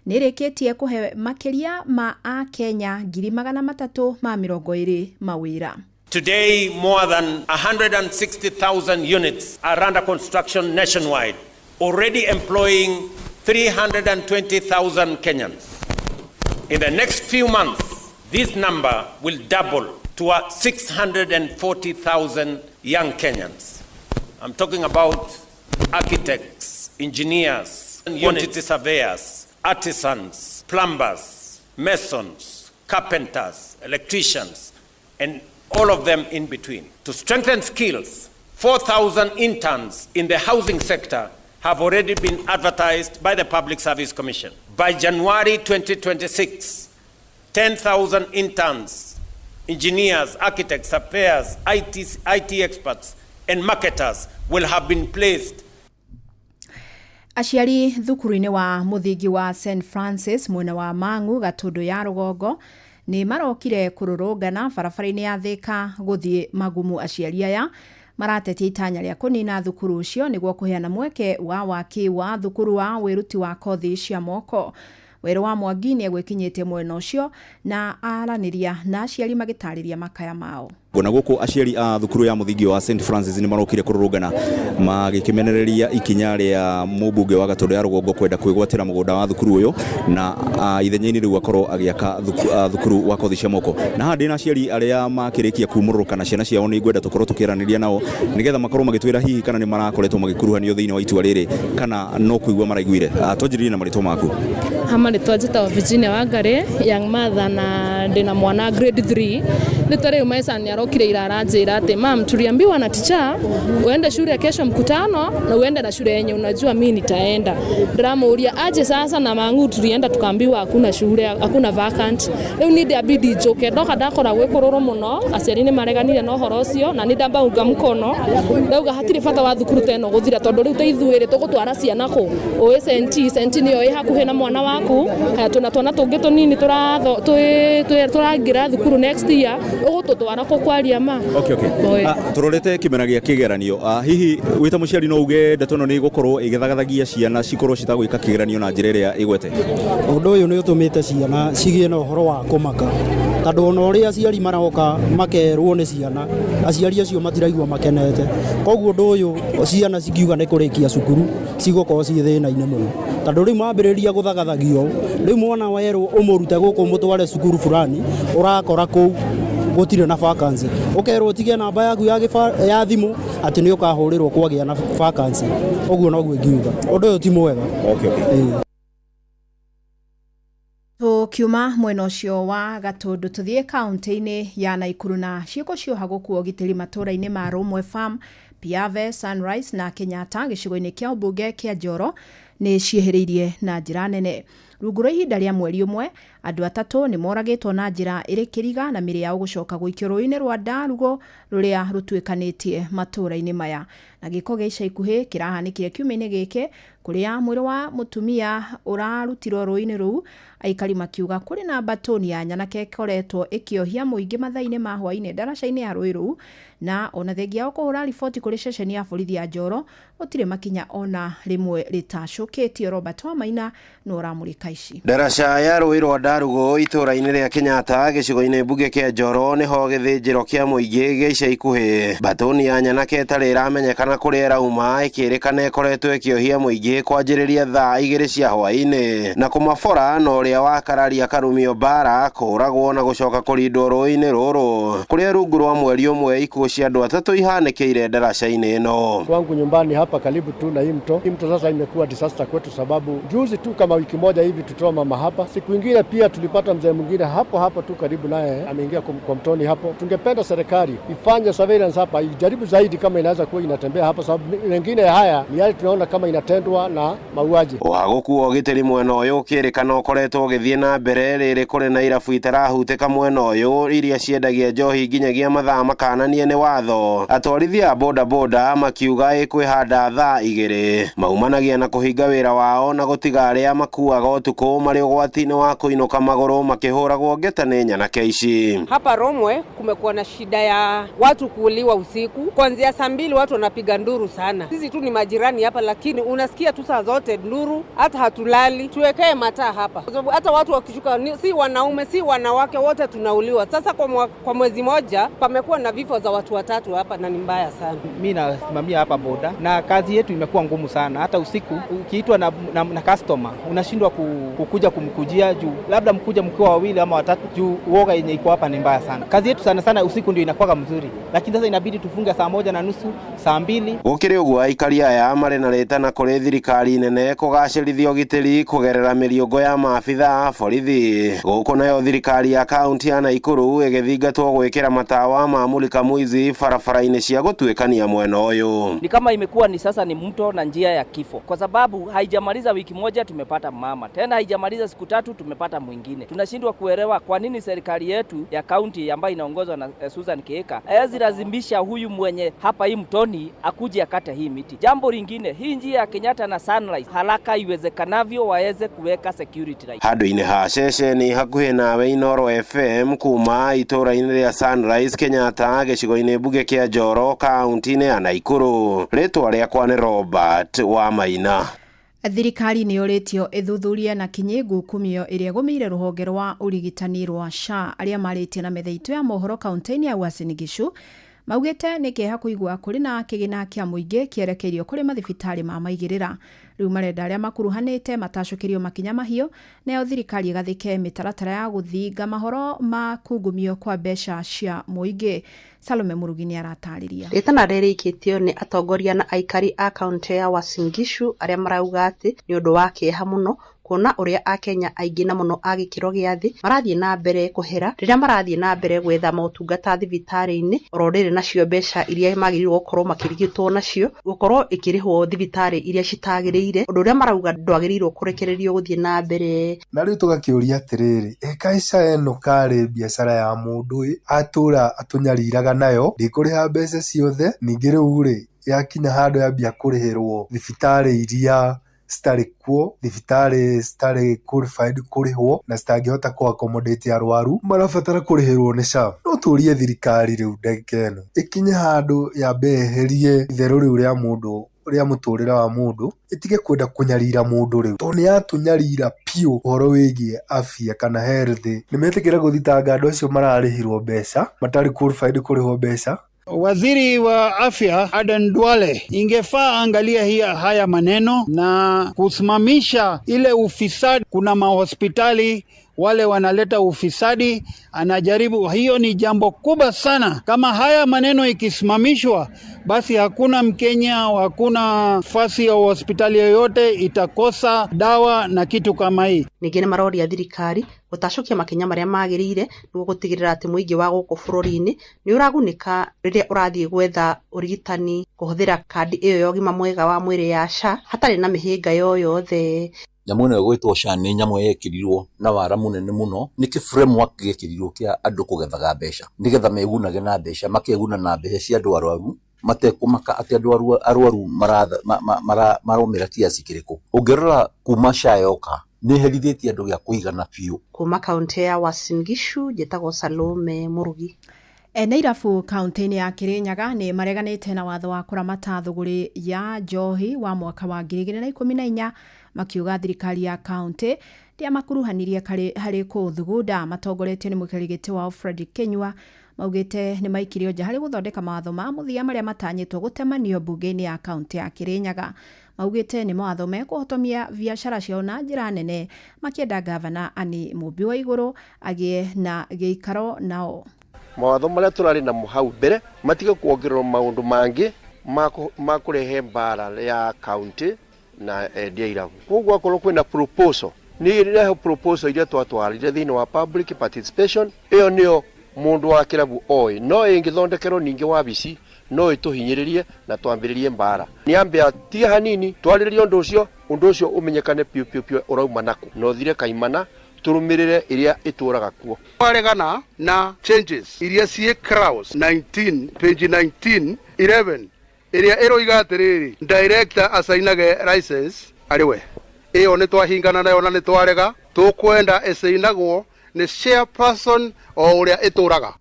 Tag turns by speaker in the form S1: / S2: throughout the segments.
S1: Nĩ ĩrĩkĩtie kũhe makĩria ma Akenya 320,000 mawĩra.
S2: Today, more than 160,000 units are under construction nationwide, already employing 320,000 Kenyans. In the next few months, this number will double to 640,000 young Kenyans. I'm talking about architects, engineers, quantity surveyors, artisans, plumbers, masons, carpenters, electricians, and all of them in between. To strengthen skills, 4,000 interns in the housing sector have already been advertised by the Public Service Commission. By January 2026, 10,000 interns, engineers, architects, surveyors, IT experts, and marketers will have been placed.
S1: Aciari thukuru-inĩ wa mũthingi wa St Francis mwena wa Mang'u, Gatũndũ ya Rũgongo, nĩ marokire kũrũrũngana barabara-inĩ ya Thĩka gũthiĩ Magumu. Aciari aya maratetia itanya rĩa kũnina thukuru ũcio nĩguo kũheana mweke wa waki wa thukuru wa wĩruti wa kothi cia moko. Werũ wa Mwangi nĩ egwĩkinyĩtie mwena ũcio na aranĩria na aciari magĩtarĩria makaya mao.
S3: Na gũkũ aciari a thukuru ya mũthingi wa St Francis nĩ marokire kũrũrũngana magĩkĩmenereria ikinya rĩa mũmbunge wa Gatũndũ ya Rũgongo kwenda kwĩgwatĩra mũgũnda wa thukuru ũyũ na ithenya-inĩ rĩu akorwo agĩaka thukuru wa kothi cia moko. Na haha ndĩna aciari arĩa makĩrĩkia kumũrũrũka na ciana ciao, nĩ ngwenda tũkorwo tũkĩaranĩria nao nĩgetha makorwo magĩtwĩra hihi kana nĩ marakoretwo magĩkuruhanio thĩinĩ wa itua rĩrĩ kana no kũigua maraiguire. Twanjĩrĩrie na marĩtwa maku.
S4: Hama nĩtwa njĩtagwo Virginia Wangari, young mother, na ndĩna mwana grade 3. Nĩ rĩu my son nĩarokire ira aranjĩra atĩ, "Mam, tuliambiwa na teacher uende shule kesho mkutano na uende na shule yenye unajua mimi nitaenda." Ndĩramũria aje sasa na Mang'u tulienda tukaambiwa hakuna shule, hakuna vacant. Rĩu ni ndabidi njoke ndoka ndakora gwĩ kũrũrũ mũno. Aciari nĩ mareganire na ũhoro ũcio na nĩ ndambaunga mkono, ndauga hatirĩ bata wa thukuru ta ĩno gũthira, tondũ rĩu ta ithuĩ rĩ, tũgũtwara ciana kũ? Ũĩ Senti, Senti nĩyo ĩ hakuhĩ na mwana waku. Haya, tũna twana tũngĩ tũnini tũraingĩra thukuru next year, ũgũtũtwara kũ kwaria ma?
S3: Okay.
S4: Oi.
S3: Tũrorete kĩmera gĩa kĩgeranio. Hihi wĩ ta mũciari no uge ndeto ĩno nĩ ĩgũkorwo ĩgĩthagathagia ciana cikorwo citagwĩka kĩgeranio na njĩra ĩrĩa ĩgwete?
S5: Ũndũ ũyũ nĩ ũtũmĩte ciana cigĩe na ũhoro wa kũmaka, tondũ ona ũrĩa aciari maroka makerwo nĩ ciana, aciari acio matiraigua makenete. Koguo ũndũ ũyũ, ciana cikiuga nĩ kũrĩkia cukuru, cigũkorwo ciĩ thĩna-inĩ mũno, tondũ rĩu mambĩrĩria gũthagathagio. Rĩu mwana werwo ũmũrute gũkũ mũtware cukuru fulani, ũrakora kũu gũtirĩ na vacancy, ũkerwo ũtige namba yaku ya thimũ atĩ nĩ ũkahũrĩrwo kwagĩa na vacancy. Ũguo noguo ingiuga, ũndũ ũyũ ti mwega.
S3: Okay.
S5: Ĩĩ.
S1: Tũkiuma mwena ũcio wa Gatũndũ, tũthiĩ kaunti-inĩ ya Naikuru na ciĩko cioha gũkua ũgitĩri matũũra-inĩ ma Rũmwe Farm, Piave, Sunrise na Kenyatta gĩcigo-inĩ kĩa ũmbunge kĩa Njoro nĩ ciĩhĩrĩirie na njĩra nene. Rungu rwa ihinda rĩa mweri ũmwe, andũ atatũ nĩ moragĩtwo na njĩra ĩrĩ kĩriga na mĩrĩ yao gũcoka gũikio rũĩ-inĩ rwa Ndarugo rũrĩa rũtuĩkanĩtie matũũra-inĩ maya. Na gĩko gĩa ica ikuhĩ kĩrahanĩkire kiumia-inĩ gĩkĩ, kũrĩa mwĩrĩ wa mũtumia ũrarutirwo rũĩ-inĩ rũu, aikari makiuga kũrĩ na mbatũni ya nyanake ĩkoretwo ĩkĩohia mũingĩ mathaa-inĩ ma hwaĩ-inĩ ndaraca-inĩ ya rũĩ rũu, na ona thengia yao kũhũra riboti kũrĩ ceceni ya borithi ya Njoro, gũtirĩ makinya ona rĩmwe rĩtacũkĩtio. Robert Wamaina nĩ ũramũrĩka ici.
S6: Ndaraca ya rũĩ rwa Ndarugo itũũra-inĩ rĩa Kenyatta gĩcigo-inĩ mbunge kĩa Njoro nĩho gĩthĩnjĩro kĩa mũingĩ gĩa ica ikuhĩ. Mbatũni ya nyanake ĩtarĩ ĩramenyekana kũrĩa ĩrauma ĩkĩrĩkana ĩkoretwo ĩkĩohia mũingĩ kwanjĩrĩria thaa 2 cia hwaĩ-inĩ na kũmabora, na ũrĩa wakararia karumio mbara kũragwo na gũcoka kũrindwo rũĩ-inĩ rũrũ, kũrĩa rungu rwa mweri ũmwe ikuũ cia andũ atatũ ihanĩkĩire ndaraca-inĩ ĩno.
S7: Kwangu nyumbani hapa karibu tu na hii mto. Hii mto sasa imekuwa disaster kwetu, sababu juzi tu kama wiki moja hivi tutoa mama hapa. Siku ingine pia tulipata mzee mwingine hapo hapo tu karibu naye ameingia kwa mtoni hapo. Tungependa serikali ifanye surveillance hapa, ijaribu zaidi kama inaweza kuwa inatembea hapa, sababu mengine haya ni yale tunaona kama inatendwa na mauaji.
S6: Ũhagũku wa ũgitĩri mwena ũyũ ũkĩrĩkana ũkoretwo ũgĩthiĩ na mbere rĩrĩ kũrĩ na irabu itarahutĩka mwena ũyũ iria ciendagia njohi nginyagia mathaa makananie nĩ watho. Atwarithia a bodaboda makiuga ĩkwĩhanda thaa 2 maumanagia na kũhinga wĩra wao na gũtiga arĩa makuaga ũtukũ marĩ ũgwati-inĩ wa kũinũka magũrũ makĩhũragwo ngeta nĩ nyanake ici.
S8: Hapa Romwe kumekuwa na shida ya watu kuuliwa usiku kuanzia saa 2, watu wanapiga nduru sana. Sisi tu ni majirani hapa, lakini unasikia tu saa zote nduru, hata hatulali. Tuwekee mataa hapa, kwa sababu hata watu wakishuka, si wanaume si wanawake, wote tunauliwa. Sasa kwa mwezi moja pamekuwa na vifo za watu watatu hapa, na ni mbaya sana.
S9: Mimi nasimamia hapa boda na kazi yetu imekuwa ngumu sana. Hata usiku ukiitwa na customer unashindwa kukuja kumkujia juu labda mkuja mkiwa wawili ama watatu, juu uoga yenye iko hapa ni mbaya sana. Kazi yetu sana sana usiku ndio inakuwa mzuri, lakini sasa inabidi tufunge saa 1:30, saa 2.
S6: Gũkĩrĩ ũguo aikari aya marĩ na rĩtana kũrĩ thirikari nene kũgacĩrithia ũgitĩri kũgerera mĩriũngũ ya maabitha a borithi. Gũkũ nayo thirikari ya kaunti ya Naikuru ĩgĩthingatwo gwĩkĩra matawa ma mulika mwizi barabara-inĩ cia gũtuĩkania mwena ũyũ.
S10: Ni kama imekuwa ni sasa ni mto na njia ya kifo, kwa sababu haijamaliza wiki moja tumepata mama tena, haijamaliza siku tatu tumepata mwingine. Tunashindwa kuelewa kwa nini serikali yetu ya kaunti ambayo inaongozwa na Susan Kihika haiwezi lazimisha huyu mwenye hapa hii mtoni akuje akate hii miti. Jambo lingine, hii njia ya Kenyatta na Sunrise haraka iwezekanavyo waweze kuweka security light.
S6: Handũ-inĩ ha ceceni hakuhĩ nawe Inooro FM kuma itũũra-inĩ rĩa Sunrise Kenyatta gĩcigo-inĩ mbunge kĩa Njoro kaunti-inĩ ya Naikuru. Rĩtwa rĩakwa nĩ Robert Wamaina.
S1: Thirikari nĩ yũrĩtio ĩthuthurie na kinyi ngukumio ĩrĩa ĩgũmĩire rũhonge rwa ũrigitani rwa SHA. Arĩa marĩtie na metha itũ ya mohoro kaunti-inĩ ya Uasin Gishu maugĩte nĩ kĩeha kũigua kũrĩ na kĩgĩna kĩa mũingĩ kĩerekeirio kũrĩ mathibitarĩ ma maigĩrĩra. Rĩu marenda arĩa makuruhanĩte matacũkĩrio makinya mahiũ, nayo thirikari ĩgathĩke mĩtaratara ya gũthinga mahoro ma kungumio kwa mbeca cia mũingĩ. Salome Murugi nĩ aratarĩria.
S11: Rĩtana rĩrĩkĩtio nĩ atongoria na aikari a kaunti ya Uasin Gishu arĩa marauga atĩ nĩ ũndũ wa kĩeha mũno kuona ũrĩa akenya aingĩ na mũno a gĩkĩro gĩa thĩ marathiĩ na mbere kũhera rĩrĩa marathiĩ na mbere gwetha motungata thibitarĩ-inĩ, oro rĩrĩ nacio mbeca iria magĩrĩirwo gũkorwo makĩrigitwo nacio gũkorwo ikĩrĩhwo thibitarĩ iria citagĩrĩire, ũndũ ũrĩa marauga ndwagĩrĩirwo kũrekererio gũthiĩ na mbere.
S12: Na rĩu tũgakĩũria atĩrĩrĩ, ĩ SHA ĩno karĩ biacara ya mũndũ ĩ atũra atũnyariraga nayo, ndĩkũrĩha mbeca ciothe, ningĩ rĩu rĩ yakinya handũ yambia kũrĩhĩrwo thibitarĩ iria citarĩ kuo, thibitarĩ citarĩ qualified kũrĩhwo na citangĩhota kũ accommodate arwaru marabatara kũrĩhĩrwo nĩ SHA. No tũrie thirikari rĩu ndagĩka ĩno ĩkinye handũ yambe yeherie itherũ rĩu rĩa mũndũ rĩa mũtũrĩre wa mũndũ, ĩtige kwenda kũnyarira mũndũ rĩu, tondũ nĩ yatũnyarira piũ ũhoro wĩgiĩ afya kana health. Nĩ metĩkĩra gũthitanga andũ acio mararĩhirwo mbeca matarĩ qualified kũrĩhwo mbeca.
S13: Waziri wa Afya Aden Duale ingefaa angalia haya maneno na kusimamisha ile ufisadi. Kuna mahospitali wale wanaleta ufisadi, anajaribu. Hiyo ni jambo kubwa sana. Kama haya maneno ikisimamishwa, basi hakuna Mkenya, hakuna fasi ya hospitali yoyote itakosa dawa na kitu kama hii.
S11: Ningĩ nĩ maroria thirikari gũtacũkia makinya marĩa magĩrĩire nĩguo gũtigĩrĩra atĩ mũingĩ wa gũkũ bũrũri-inĩ nĩ ũragunĩka rĩrĩa ũrathiĩ gwetha ũrigitani kũhũthĩra kandi ĩyo ya ũgima mwega wa mwĩrĩ ya SHA hatarĩ na mĩhĩnga yoyothe.
S14: Nyamũ ĩno ĩgwĩtwo SHA nĩ nyamũ yekĩrirwo na wara mũnene mũno, nĩ kĩ framework gĩekĩrirwo kĩa andũ kũgethaga mbeca nĩgetha megunage na mbeca, makeguna na mbeca cia andũ arwaru matekũmaka atĩ andũ arwaru maromĩra kiasi kĩrĩkũ. Ũngĩrora kuma SHA yoka nĩ ĩherithĩtie andũ gĩa kũigana biũ.
S11: Kuma kaunti ya Uasin Gishu njĩtagwo Salome Murugi.
S1: Ene irabu kaunti-inĩ ya Kirinyaga nĩ mareganĩte na watho wa kũramata thũgũrĩ ya njohi wa mwaka wa 2014, makiuga thirikari ya kaunti ndĩamakuruhanirie harĩ kũũthugunda. Matongoretio nĩ mũikarĩri gĩtĩ wao Fredrick Kinyua maugĩte nĩ maikirio nja harĩ gũthondeka mawatho ma mũthia marĩa matanyĩtwo gũtemanio mbunge-inĩ ya kaunti ya Kirinyaga. Maugĩte nĩ mawatho mekũhotomia biacara ciao na njĩra nene, makĩenda gavana Anne Mũmbi wa Igũrũ agĩe na gĩikaro nao.
S15: Mawatho marĩa tũrarĩ namo hau mbere matige kuongererwo maũndũ mangĩ ma kũrehe mbara ya kaunti na endia irabu. Koguo akorwo kwĩna proposal, nĩ rehe proposal iria twatwarire thĩinĩ wa public participation, ĩyo nĩyo mũndũ wa kĩrabu oĩ, no ĩngĩthondekerwo ningĩ wabici no ĩtũhinyĩrĩrie na twambĩrĩrie mbara. Nĩ ambe atige hanini twarĩrĩrie ũndũ ũcio ũmenyekane piũ piũ piũ ũrauma nakũ, na ũthire kaimana tũrũmĩrĩre ĩrĩa ĩtũraga kuo.
S16: Twaregana na changes iria ciĩ clause 19 page 19 11 ĩrĩa ĩroiga atĩrĩrĩ, director acainage license arĩ we. Ĩyo nĩ twahingana nayo na nĩ twarega, tũkwenda ĩcainagwo nĩ chairperson o ũrĩa ĩtũraga.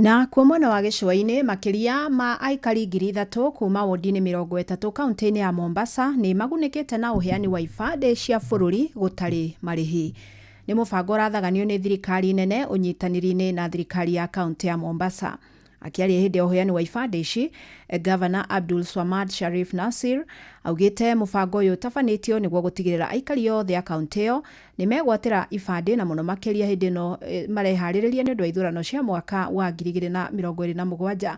S1: Na kuo mwena wa gĩcũa-inĩ, makĩria ma aikari 3,000 kuma wodi-inĩ 30 kaunti-inĩ ya Mombasa nĩ magunĩkĩte na ũheani wa ibandĩ cia bũrũri gũtarĩ marĩhi. Nĩ mũbango ũrathaganio nĩ thirikari nene ũnyitanĩri-inĩ na thirikari ya kaunti ya Mombasa. Akĩaria hĩndĩ ya ũheani wa ibandĩ ici, Gavana Abdul Swamad Sharif Nasir augĩte mũbango ũyũ ũtabanĩtio nĩguo gũtigĩrĩra aikari othe a kaunti ĩyo nĩ megwatĩra ibandĩ, na mũno makĩria hĩndĩ ĩno mareharĩrĩria nĩ ũndũ wa ithurano cia mwaka wa 2027.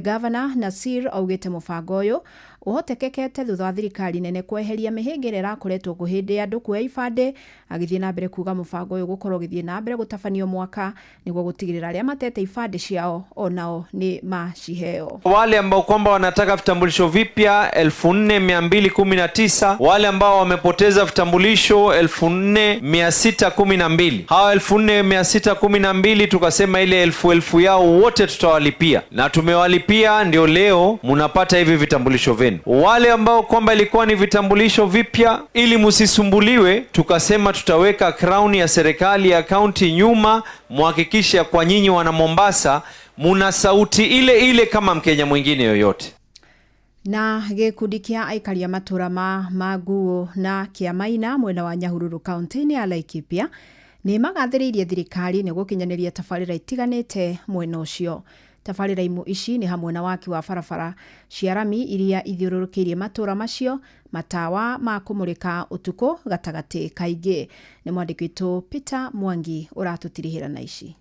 S1: Gavana Nasir augĩte mũbango ũyũ ũhotekekete thutha wa thirikari nene kweheria mĩhĩnga ĩrĩa ĩrakoretwo kũhĩndĩ andũ kuoya ibandĩ, agĩthiĩ na mbere kuga mũbango ũyũ gũkorwo ũgĩthiĩ na mbere gũtabanio mwaka nĩguo gũtigĩrĩra arĩa matete ibandĩ ciao onao nĩ maciheo.
S17: Wale ambao kwamba wanataka vitambulisho vipya 4219, wale ambao wamepoteza vitambulisho 4612. Hawa 4612 tukasema ile elfu yao wote tutawalipia, na tumewalipia, ndio leo mnapata hivi vitambulisho vyenu. Wale ambao kwamba ilikuwa ni vitambulisho vipya, ili msisumbuliwe, tukasema tutaweka crown ya serikali ya kaunti nyuma, muhakikishe kwa nyinyi wana Mombasa muna sauti ile ile kama Mkenya mwingine yoyote.
S1: Na gĩkundi kĩa aikari a matũra ma Manguũ na Kĩamaina mwena wa Nyahururu kaunti-inĩ ya Laikipia nĩ magathĩrĩirie thirikari nĩ gũkinyanĩria tabarĩra itiganĩte mwena ũcio. Tabarĩra imwe ici nĩ hamwe na waki wa barabara cia rami iria ithiũrũrũkĩirie matũra macio, matawa ma kũmũrĩka ũtukũ gatagatĩ kaingĩ. Nĩ mwandĩki witũ Peter Mwangi ũratũtirihĩra na ici.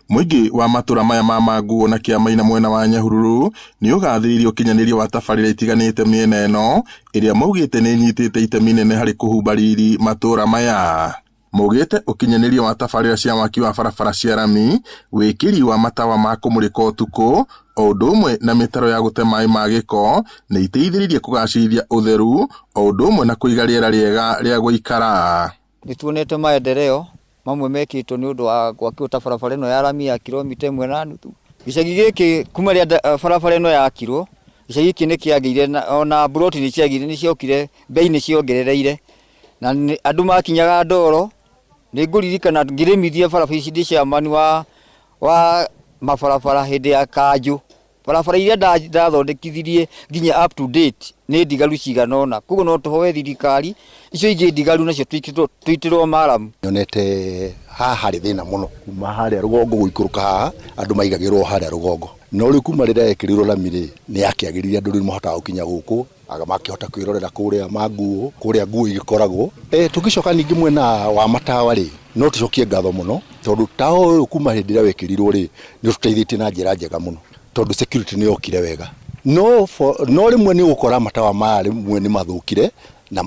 S18: Mũingĩ wa matũra maya ma Manguũ na Kĩamaina mwena wa Nyahururu nĩ ũgathĩrĩirie ũkinyanĩria wa tabarĩra itiganĩte mĩena ĩno ĩrĩa maugĩte nĩ ĩnyitĩte itemi nene harĩ kũhumba riri matũra maya. Maugĩte ũkinyanĩria wa tabarĩra cia waki wa barabara cia rami, wĩkĩri wa matawa ma kũmũrĩka ũtukũ, o ũndũ ũmwe na mĩtaro ya gũte maĩ ma gĩko nĩ iteithĩrĩirie kũgacĩrithia ũtheru o ũndũ ũmwe na kũiga rĩera rĩega rĩa gũikara.
S19: Nĩtuonete maendeleo mamwe mekĩtwo nĩ ũndũ wa gwakĩrwo ta barabara ĩno ya rami ya kilomita 1.5. Gĩcagi gĩkĩ kuma rĩrĩa barabara ĩno yakirwo, gĩcagi gĩkĩ nĩ kĩagĩire, ona mburoti nĩ ciagĩire, nĩ ciokire, bei nĩ ciongerereire, na andũ makinyaga ndoro. Nĩ ngũririkana ngĩrĩmithia barabara ici ndĩ chairman wa mabarabara hĩndĩ ya kanjũ. Barabara iria ndathondekithirie nginya up to date nĩ ndigaru cigana ũna. Koguo no tũhoe thirikari icio ingĩ ndigaru nacio tũitĩrwo maramu.
S20: Nyonete haha harĩ thĩna mũno kuma harĩa rũgongo gũikũrũka haha, andũ maigagĩrwo harĩa rũgongo, no rĩu kuma rĩrĩa yekĩrirwo rami rĩ, nĩ yakĩagĩrire, andũ rĩu mahotaga gũkinya gũkũ, aga makĩhota kwĩrorera kũrĩa Manguũ, kũrĩa nguo igĩkoragwo. Tũngĩcoka ningĩ mwena wa matawa rĩ, no tũcokie ngatho mũno tondũ tawa ũyũ kuma hĩndĩ ĩrĩa wekĩrirwo rĩ, nĩ ũtũteithĩtie na njĩra njega mũno tondũ security nĩ yokire wega. No rĩmwe nĩ ũgũkora matawa maya rĩmwe nĩ mathũkire na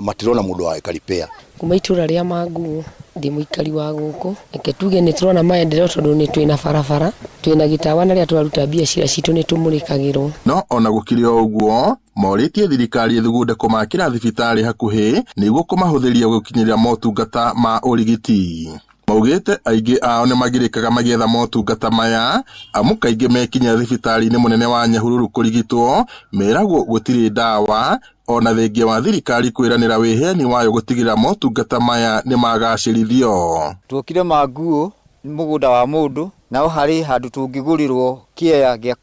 S20: matirona mũndũ wa gwĩka repair.
S21: Kuma itũra rĩa Manguũ ndĩ mũikari wa gũkũ, reke tuge nĩ tũrona maendeleo tondũ nĩ twĩna barabara, twĩna gĩtawa, na rĩrĩa tũraruta biacara citũ nĩ tũmũrĩkagĩrwo.
S18: No ona gũkĩrĩ o ũguo, morĩtie thirikari ĩthugunde kũmakĩra thibitarĩ hakuhĩ nĩguo kũmahũthĩria gũkinyĩra motungata ma ũrigiti. Maugĩte aingĩ ao nĩ magirĩkaga magĩetha motungata maya, amu kaingĩ mekinya thibitarĩ-inĩ mũnene wa Nyahururu kũrigitwo meragwo gũtirĩ ndawa, ona thengia wa thirikari kwĩranĩra wĩheani wayo gũtigĩrĩra motungata maya nĩ magacĩrithio.
S19: Tuokire Manguũ mũgũnda wa mũndũ, nao harĩ handũ tũngĩgũrĩrwo kĩea gĩa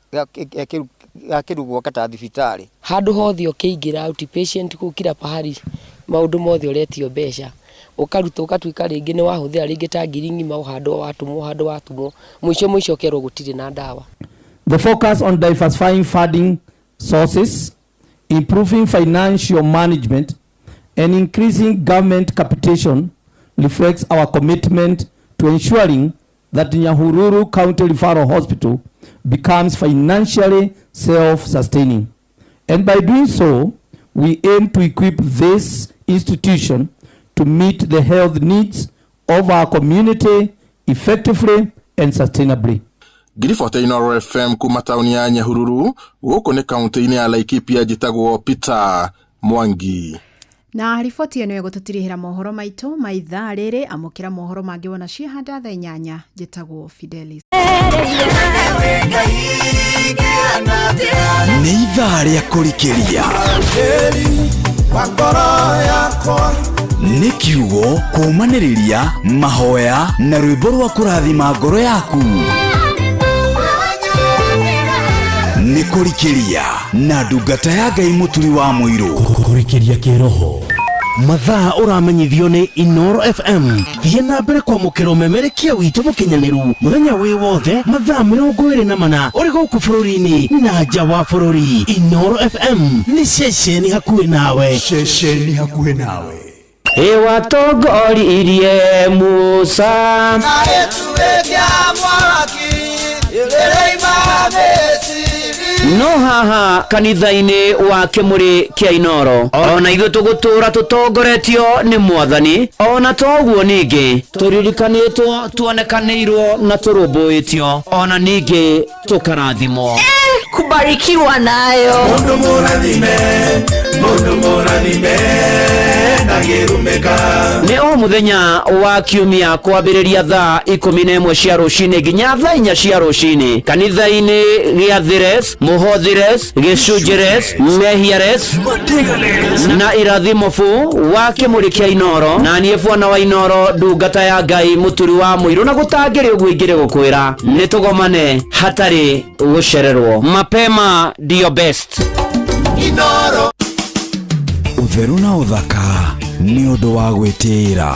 S19: kĩrugwo ta thibitarĩ.
S21: Handũ hothe ũkĩingĩra outpatient kũu kila pahali maũndũ mothe ũretio mbeca, ũkaruta ũgatuĩka rĩngĩ nĩ wahũthĩra rĩngĩ ta ngiri ng'ima o handũ watũmwo, handũ watũmwo, mũico mũico ũkerwo gũtirĩ na ndawa.
S22: The focus on diversifying funding sources, improving financial management, and increasing government capitation reflects our commitment to ensuring that Nyahururu County Referral Hospital becomes financially self-sustaining. And by doing so, we aim to equip this institution to meet the health needs of our community effectively and sustainably.
S18: Ngiribota Inooro FM kuma tauni ya Nyahururu, gũkũ nĩ kaunti-inĩ ya Laikipia, njĩtagwo Peter Mwangi.
S1: Na riboti ĩno ĩgũtũtirihĩra mohoro maitũ ma ithaa rĩrĩ. Amũkĩra mohoro mangĩ wona ciahanda thaa 8. Njĩtagwo Fidelis.
S23: Nĩ ithaa rĩa kũrikĩria, nĩ kiugo kũũmanĩrĩria, mahoya na rwĩmbo rwa kũrathima ngoro yaku. Nĩ kũrikĩria na ndungata ya Ngai Mũturi wa Mũirũ.
S2: Kũrikĩria kĩroho. Mathaa ũramenyithio nĩ Inoro FM. Thiĩ na mbere kwamũkĩra ũmemerekia witũ mũkinyanĩru mũthenya wĩ wothe mathaa 24 ũrĩ gũkũ bũrũri-inĩ na nja wa bũrũri. Inoro FM nĩ ceceni hakuhĩ nawe.
S23: Ceceni hakuhĩ nawe.
S3: Ĩwatongoririe Musa. No haha kanitha-inĩ wa Kĩmũrĩ kĩa Inoro ona ithuĩ tũgũtũra tũtongoretio nĩ Mwathani, ona toguo ningĩ tũririkanĩtwo, tuonekanĩirwo na tũrũmbũĩtio, ona ningĩ tũkarathimwo.
S4: Kubarikiwa nayo.
S23: Mundu mũrathime, mundu mũrathime ndangĩrumĩka.
S3: Nĩ o mũthenya wa kiumia kwambĩrĩria thaa 11 cia rũcinĩ nginya thaa 4 cia rũcinĩ kanitha-inĩ gĩa Thires, Mũhothires, Gĩcunjĩres, Mehiares na Irathimo bu wa Kĩmũrĩ kĩa Inoro, na niĩ bwana wa Inoro, ndungata ya Ngai Mũturi wa Mũirũ, na gũtangĩrĩ ũguo ingĩrĩ gũkwĩra nĩ tũgomane hatarĩ gũcererwo. Mapema ndio best.
S23: Inoro. Ũtheru na ũthaka nĩ ũndũ wa gwĩtĩĩra.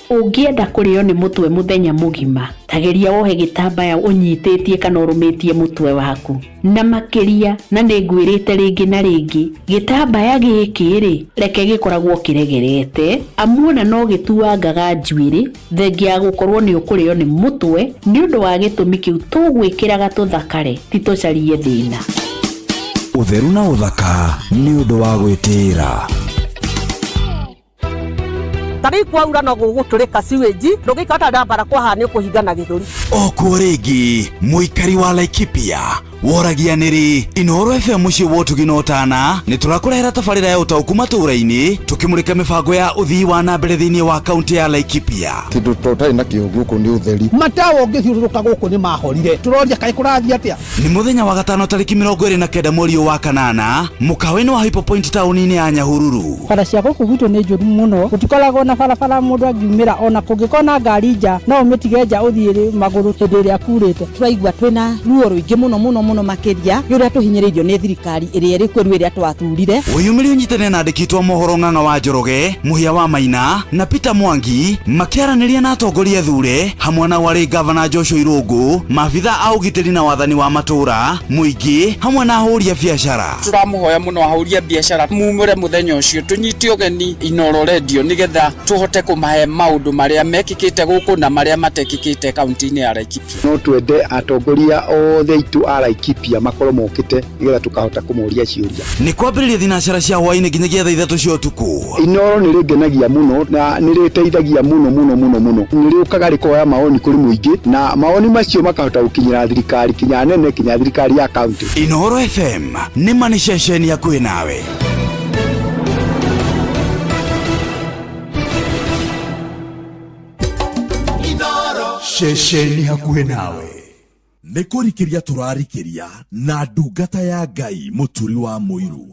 S24: Ũngĩenda kũrĩo nĩ mũtwe mũthenya mũgima, tageria wohe gĩtambaya ũnyitĩtie kana ũrũmĩtie mũtwe waku. Na makĩria, na nĩ ngwĩrĩte rĩngĩ na rĩngĩ, gĩtambaya gĩkĩ rĩ, reke gĩkoragwo kĩregerete, amu ona no gĩtuangaga njuĩrĩ, thengia ya gũkorwo nĩ ũkũrĩo nĩ mũtwe, nĩ ũndũ wa gĩtũmi kĩu tũgwĩkĩraga tũthakare, ti tũcarie thĩna.
S23: Ũtheru na ũthaka nĩ ũndũ wa gwĩtĩĩra.
S25: Ta rĩu kwaura no gũgũtũrĩka sewage, ndũngĩikara ndambara kwaha nĩ ũkũhingana gĩthũri.
S23: O kuo rĩngĩ mũikari wa Laikipia woragia nĩrĩ Inoro FM mũciĩ wa ũtugi na ũtana nĩ tũrakũrehera tabarĩra ya ũtaũku matũũra-inĩ tũkĩmũrĩka mĩbango ya ũthii wa na mbere thĩinĩ wa kaunti ya Laikipia.
S26: Kĩndũ tũtarĩ nakĩo gũkũ nĩ ũtheri.
S27: Matawa ũngĩthiũrũrũka gũkũ nĩ mahorire, tũroria kaĩ kũrathiĩ atĩa.
S23: Nĩ mũthenya wa gatano tarĩki 29 mweri wa kanana mũkawa-inĩ wa Hypo Point taũni-inĩ ya Nyahururu.
S28: Bara cia gũkũ gwitũ nĩ njũru mũno, gũtikoragwo na barabara mũndũ angiumĩra, ona kũngĩkorwo na ngari nja no ũmĩtige nja ũthiĩ magũrũ hĩndĩ ĩrĩa kurĩte.
S29: Tũraigua twĩna ruo rũingĩ mũno mũno mũno makĩria nĩ ũrĩa tũhinyĩrĩirio nĩ thirikari ĩrĩa ĩrĩ kuo rĩu ĩrĩa twathurire.
S23: Wĩyumĩrie ũnyitane na andĩki a mohoro Ng'ang'a wa Njoroge, Mũhia wa Maina na Peter Mwangi makĩaranĩria na atongoria thure hamwe na warĩ gavana Joshua Irũngũ, maabitha a ũgitĩri na wathani wa matũũra, mũingĩ hamwe na ahũri a biacara.
S30: Tũramũhoya mũno ahũri a biacara mumũre mũthenya ũcio tũnyite ũgeni Inoro Radio nĩgetha tũhote kũmahe maũndũ marĩa mekĩkĩte gũkũ na marĩa matekĩkĩte kaunti-inĩ ya Laikipia.
S26: No twende atongoria othe aitũ a Laikipia makorwo mokĩte nĩgetha tũkahota kũmoria ciũria.
S23: Nĩ kwambĩrĩria thinacara cia hwaĩ-inĩ nginyagia thaa 3 cia ũtukũ.
S26: Inoro nĩ rĩngenagia mũno na nĩ rĩteithagia mũno mũno mũno mũno. Nĩ rĩũkaga rĩkoya maoni kũrĩ mũingĩ na maoni macio makahota gũkinyĩra thirikari kinya nene kinya thirikari ya kaunti.
S23: Inoro FM nĩ ma nĩ ceceni hakuhĩ nawe. Ceceni hakuhĩ nawe. Nĩ kũrikĩria tũrarikĩria na ndungata ya Ngai Mũturi wa Mũirũ.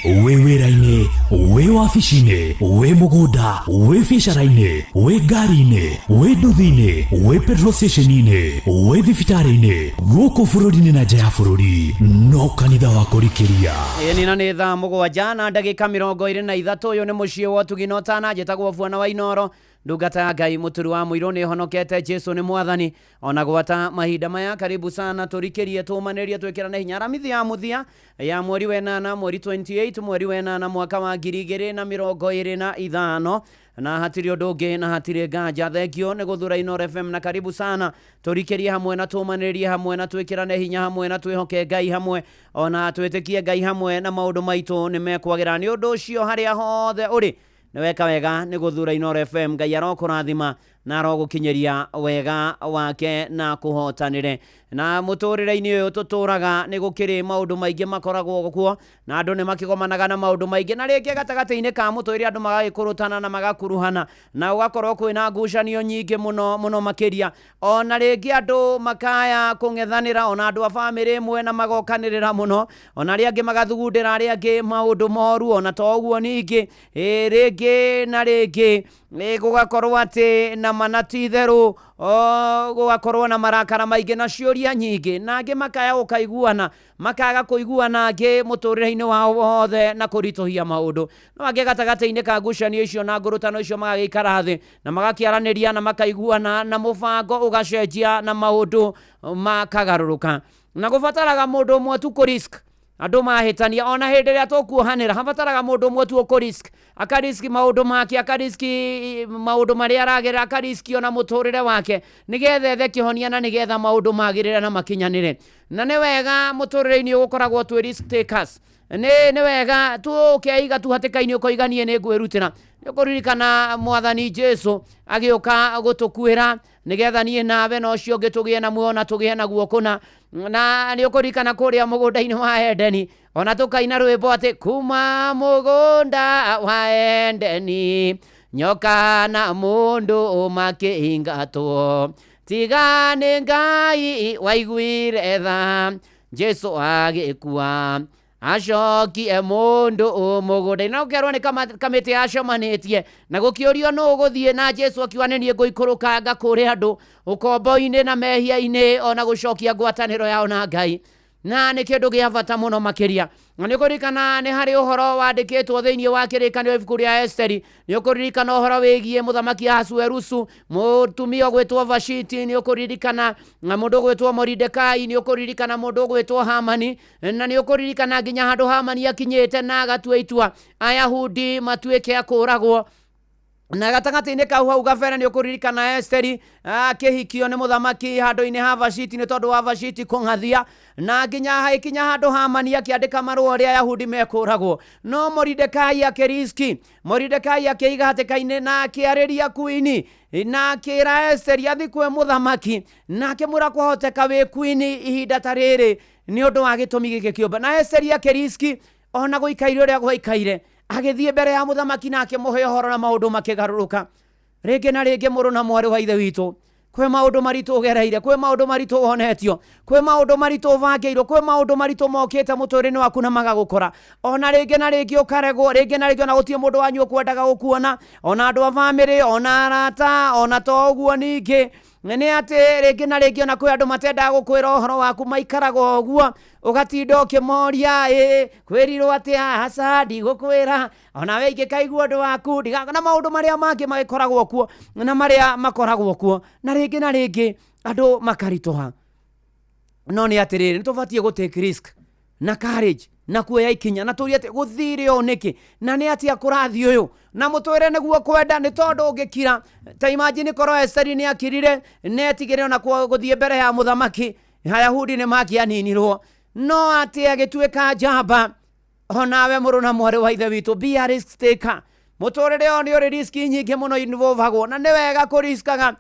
S2: Wĩ wĩra-inĩ, wĩ wabici-inĩ, wĩ mũgũnda, wĩ biacara-inĩ, wĩ ngari-inĩ, wĩ nduthi-inĩ, wĩ petrol station-inĩ, wĩ thibitarĩ-inĩ, gũkũ bũrũri-inĩ na nja ya bũrũri, no kanitha wa kũrikĩria.
S3: Ĩni na nĩ thaa 7 na ndagĩka 23. Ũyũ nĩ mũciĩ wa ũtugi na ũtana, njĩtagwo Bwana wa Inoro, ndungata ya Ngai Mũturi wa Mũirũ. Nĩ honokete, Jesu nĩ Mwathani ona gwata mahinda maya. Karibu sana, tũrikĩrie, tũmanĩrie, twĩkĩrane hinya. Aramithi ya mũthia ya mweri wa 8, mweri 28, mweri wa 8 mwaka wa 2025, na hatirĩ ũndũ ũngĩ na hatirĩ nganja. Thengio nĩ gũthura Inoro FM na karibu sana, tũrikĩrie hamwe na tũmanĩrie hamwe na twĩkĩrane hinya hamwe na twĩhoke Ngai hamwe ona twĩtĩkie Ngai hamwe, na maũndũ maitũ nĩ mekwagĩra. Nĩ ũndũ ũcio harĩa hothe ũrĩ nĩ weka wega nĩ gũthura Inoro FM. Ngai arokũrathima na arogũkinyĩria wega wake na kũhotanĩre. Na mũtũrĩre-inĩ ũyũ tũtũraga nĩ gũkĩrĩ maũndũ maingĩ makoragwo kuo, na andũ nĩ makĩgomanaga na maũndũ maingĩ, na rĩngĩ gatagatĩ-inĩ ka mũtũrĩre andũ magagĩkũrũtana na magakuruhana, na ũgakorwo kwĩna ngucanio nyingĩ mũno mũno makĩria. Ona rĩngĩ andũ makaya kũng'ethanĩra, ona andũ a bamĩrĩ ĩmwe na magokanĩrĩra mũno, ona arĩa angĩ magathugundĩra arĩa angĩ maũndũ moru. Ona to ũguo ningĩ rĩngĩ na rĩngĩ gũgakorwo atĩ na Na mana ti itherũ gũgakorwo na marakara maingĩ na ciũria nyingĩ, na angĩ makaya gũkaiguana, makaga kũiguana angĩ mũtũrĩre-inĩ wao wothe na kũritũhia maũndũ. No angĩ gatagatĩ-inĩ ka ngucanio icio na ngũrũtano icio magagĩikara thĩ na magakĩaranĩria na makaiguana, na mũbango ũgacenjia na maũndũ makagarũrũka. Na gũbataraga mũndũ ũmwe tu kũ risk andũ mahĩtania, ona hĩndĩ ĩrĩa tũkuohanĩra habataraga mũndũ ũmwe tu ũkũ risk, akariski maũndũ make, akariski maũndũ marĩa aragerera, akariski ona mũtũrĩre wake, nĩgetha ethe kĩhonia na nĩgetha maũndũ magĩrĩre na makinyanĩre. Na nĩ wega mũtũrĩre-inĩ ũgũkoragwo twĩ risk takers. Nĩ wega tũkeiga tu hatĩka-inĩ ũkoiga niĩ nĩ ngwĩrutĩra. Nĩ ũkũririkana Mwathani Jesu agĩũka gũtũkuĩra nĩgetha niĩ nawe na ũcio ũngĩ tũgĩe na muoyo na tũgĩe naguo kũna. Na nĩ ũkũririkana kũrĩa mũgũnda-inĩ wa Edeni, ona tũkaina rwĩmbo atĩ kuma mũgũnda wa Edeni nyoka na mũndũ makĩingatwo, tiga nĩ Ngai waiguire tha, Jesu agĩkua acokie mũndũ mũgũnda-inĩ. Na ũkerwo nĩ kamĩtĩ yacemanĩtie na gũkĩũrio nũ ũgũthiĩ, na Jesu akiuga nĩ niĩ ngũikũrũka ngakũre andũ ũkombo-inĩ na mehia-inĩ, ona gũcokia ngwatanĩro yao na Ngai. Na nĩ kĩndũ gĩa bata mũno makĩria. Na nĩ ũkũririkana nĩ harĩ ũhoro wandĩkĩtwo thĩinĩ wa kĩrĩkanĩro ibuku rĩa Esteri. Nĩ ũkũririkana ũhoro wĩgiĩ mũthamaki Ahasuerusu, mũtumia ũgwĩtwo Vashiti, nĩ ũkũririkana na mũndũ ũgwĩtwo Moridekai, nĩ ũkũririkana mũndũ ũgwĩtwo Hamani, na nĩ ũkũririkana nginya handũ Hamani akinyĩte na agatua itua Ayahudi matuĩke a kũũragwo. Na gatagatĩ-inĩ kau hau gabere nĩ ũkũririkana Esteri akĩhikio nĩ mũthamaki handũ-inĩ ha Vashiti nĩ tondũ wa Vashiti kũng'athia, na nginya hagĩkinya handũ Hamani akĩandĩka marũa ũrĩa Ayahudi mekũragwo. No Moridekai akĩriski, Moridekai akĩiga hatĩka-inĩ na akĩarĩria kuini na akĩra Esteri athiĩ kwĩ mũthamaki, na akĩmwĩra kwahoteka wĩ kuini ihinda ta rĩrĩ nĩ ũndũ wa gĩtũmi gĩkĩ kĩũmbe. Na Esteri akĩriski ona gũikaire ũrĩa gwaikaire, agĩthiĩ mbere ya mũthamaki na akĩmũhe ũhoro na maũndũ makĩgarũrũka. Rĩngĩ na rĩngĩ mũrũ na mwarĩ wa ithe witũ, kwĩ maũndũ maritũ ũgereire, kwĩ maũndũ maritũ wonetio, kwĩ maũndũ maritũ ũbangĩirwo, kwĩ maũndũ maritũ mokĩte mũtũrĩre-inĩ waku na magagũkora. Ona rĩngĩ na rĩngĩ ũkaregwo, rĩngĩ na rĩngĩ ona gũtirĩ mũndũ wanyu ũkwendaga gũkuona, ona andũ a bamĩrĩ, ona arata, ona to ũguo ningĩ nĩ atĩ rĩngĩ na rĩngĩ ona kwĩ andũ matendaga gũkwĩra ũhoro waku, maikaraga ũguo ũgatinda ũkĩmoria, ĩ kwĩrirwo atĩa, aca ndigũkwĩra, ona we ingĩkaigua ũndũ waku na maũndũ marĩa mangĩ magĩkoragwo kuo na marĩa makoragwo kuo, na rĩngĩ na rĩngĩ andũ makaritũha. No nĩ atĩrĩrĩ, nĩ tũbatiĩ gũ take risk na courage na kuoya ikinya na tũrie atĩ gũthire ũũ nĩkĩ na nĩ atĩa kũrathiĩ ũyũ, na mũtwĩre nĩguo kwenda, nĩ tondũ ũngĩkira ta imagine korwo Esteri nĩ akirire netigĩre ona gũthiĩ mbere ya mũthamaki, Ayahudi nĩ makĩaninirwo. No atĩ agĩtuĩka njamba. Onawe mũrũ na mwarĩ wa ithe witũ, be a risk taker. Mũtũrĩre ũyũ nĩ ũrĩ riski nyingĩ mũno involvagwo, na nĩ wega kũriskaga.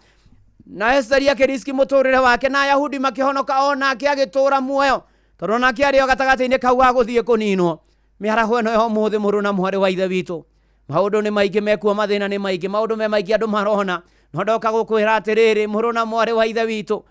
S3: Na Esteri akĩriski mũtũrĩre wake na Ayahudi makĩhonoka, onake agĩtũra muoyo, tondũ onake arĩ o gatagatĩ-inĩ kau ga gũthiĩ kũninwo. Mĩaraho ĩno ya ũmũthĩ mũrũ na mwarĩ wa ithe witũ, maũndũ nĩ maingĩ mekuo, mathĩna nĩ maingĩ, maũndũ me maingĩ andũ marona, no ndoka gũkwĩra atĩrĩrĩ mũrũ na mwarĩ wa ithe witũ,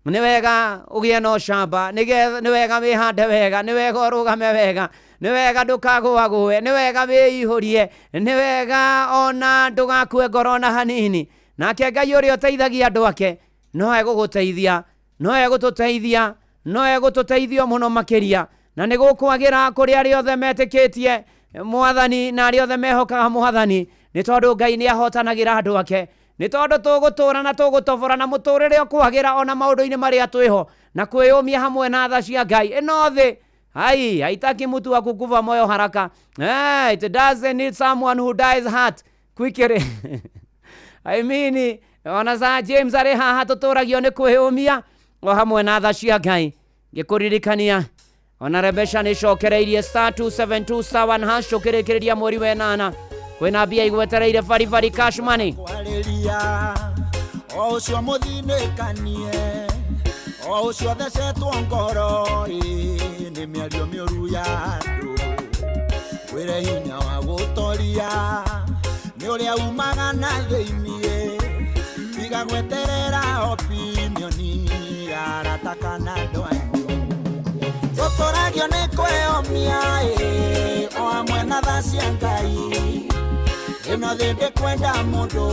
S3: nĩ wega ũgĩe na ũcamba, nĩ wega wĩhande wega, nĩ wega ũrũgame wega, nĩ wega ndũkagũagũe, nĩ wega wĩihũrie, nĩ wega ona ndũgakue ngoro ona hanini. Nake Ngai ũrĩa ũteithagia andũ ake no egũgũteithia, no egũtũteithia, no egũtũteithia mũno makĩria. Na nĩ gũkwagĩra kũrĩ arĩa othe metĩkĩtie Mwathani na arĩa othe mehokaga Mwathani, nĩ tondũ Ngai nĩ ahotanagĩra andũ ake. Nĩ tondũ tũgũtũra na tũgũtobora na mũtũrĩre ũkwagĩra ona maũndũ-inĩ marĩa twĩho, na kwĩyũmia hamwe na tha cia Ngai. Ĩno thĩ hai haitaki mtu wa kukufa moyo haraka. It doesn't need someone who dies heart quickly. I mean, ona Sir James arĩ haha tũtũragio nĩ kwĩyũmia o hamwe na tha cia Ngai. Ngĩkũririkania ona Rebecca nĩ cokereirie star 272 star 1 hash tũkĩrĩkĩrĩria mweri wa ĩnana. Kwĩna mbia igwetereire baribari cash money.
S5: Kwarĩria o ũcio mũthinĩkanie, o ũcio thecetwo ngoro, ĩ, nĩ mĩario mĩũru ya andũ. Wĩre hinya wa gũtoria nĩ ũrĩa umaga na thĩiniĩ, tiga gweterera opinion ya arata kana andũ anyu. Tũtũragio nĩ kwĩyomia, ĩ, o hamwe na tha cia Ngai. Ĩno thĩ ndĩkwenda mũndũ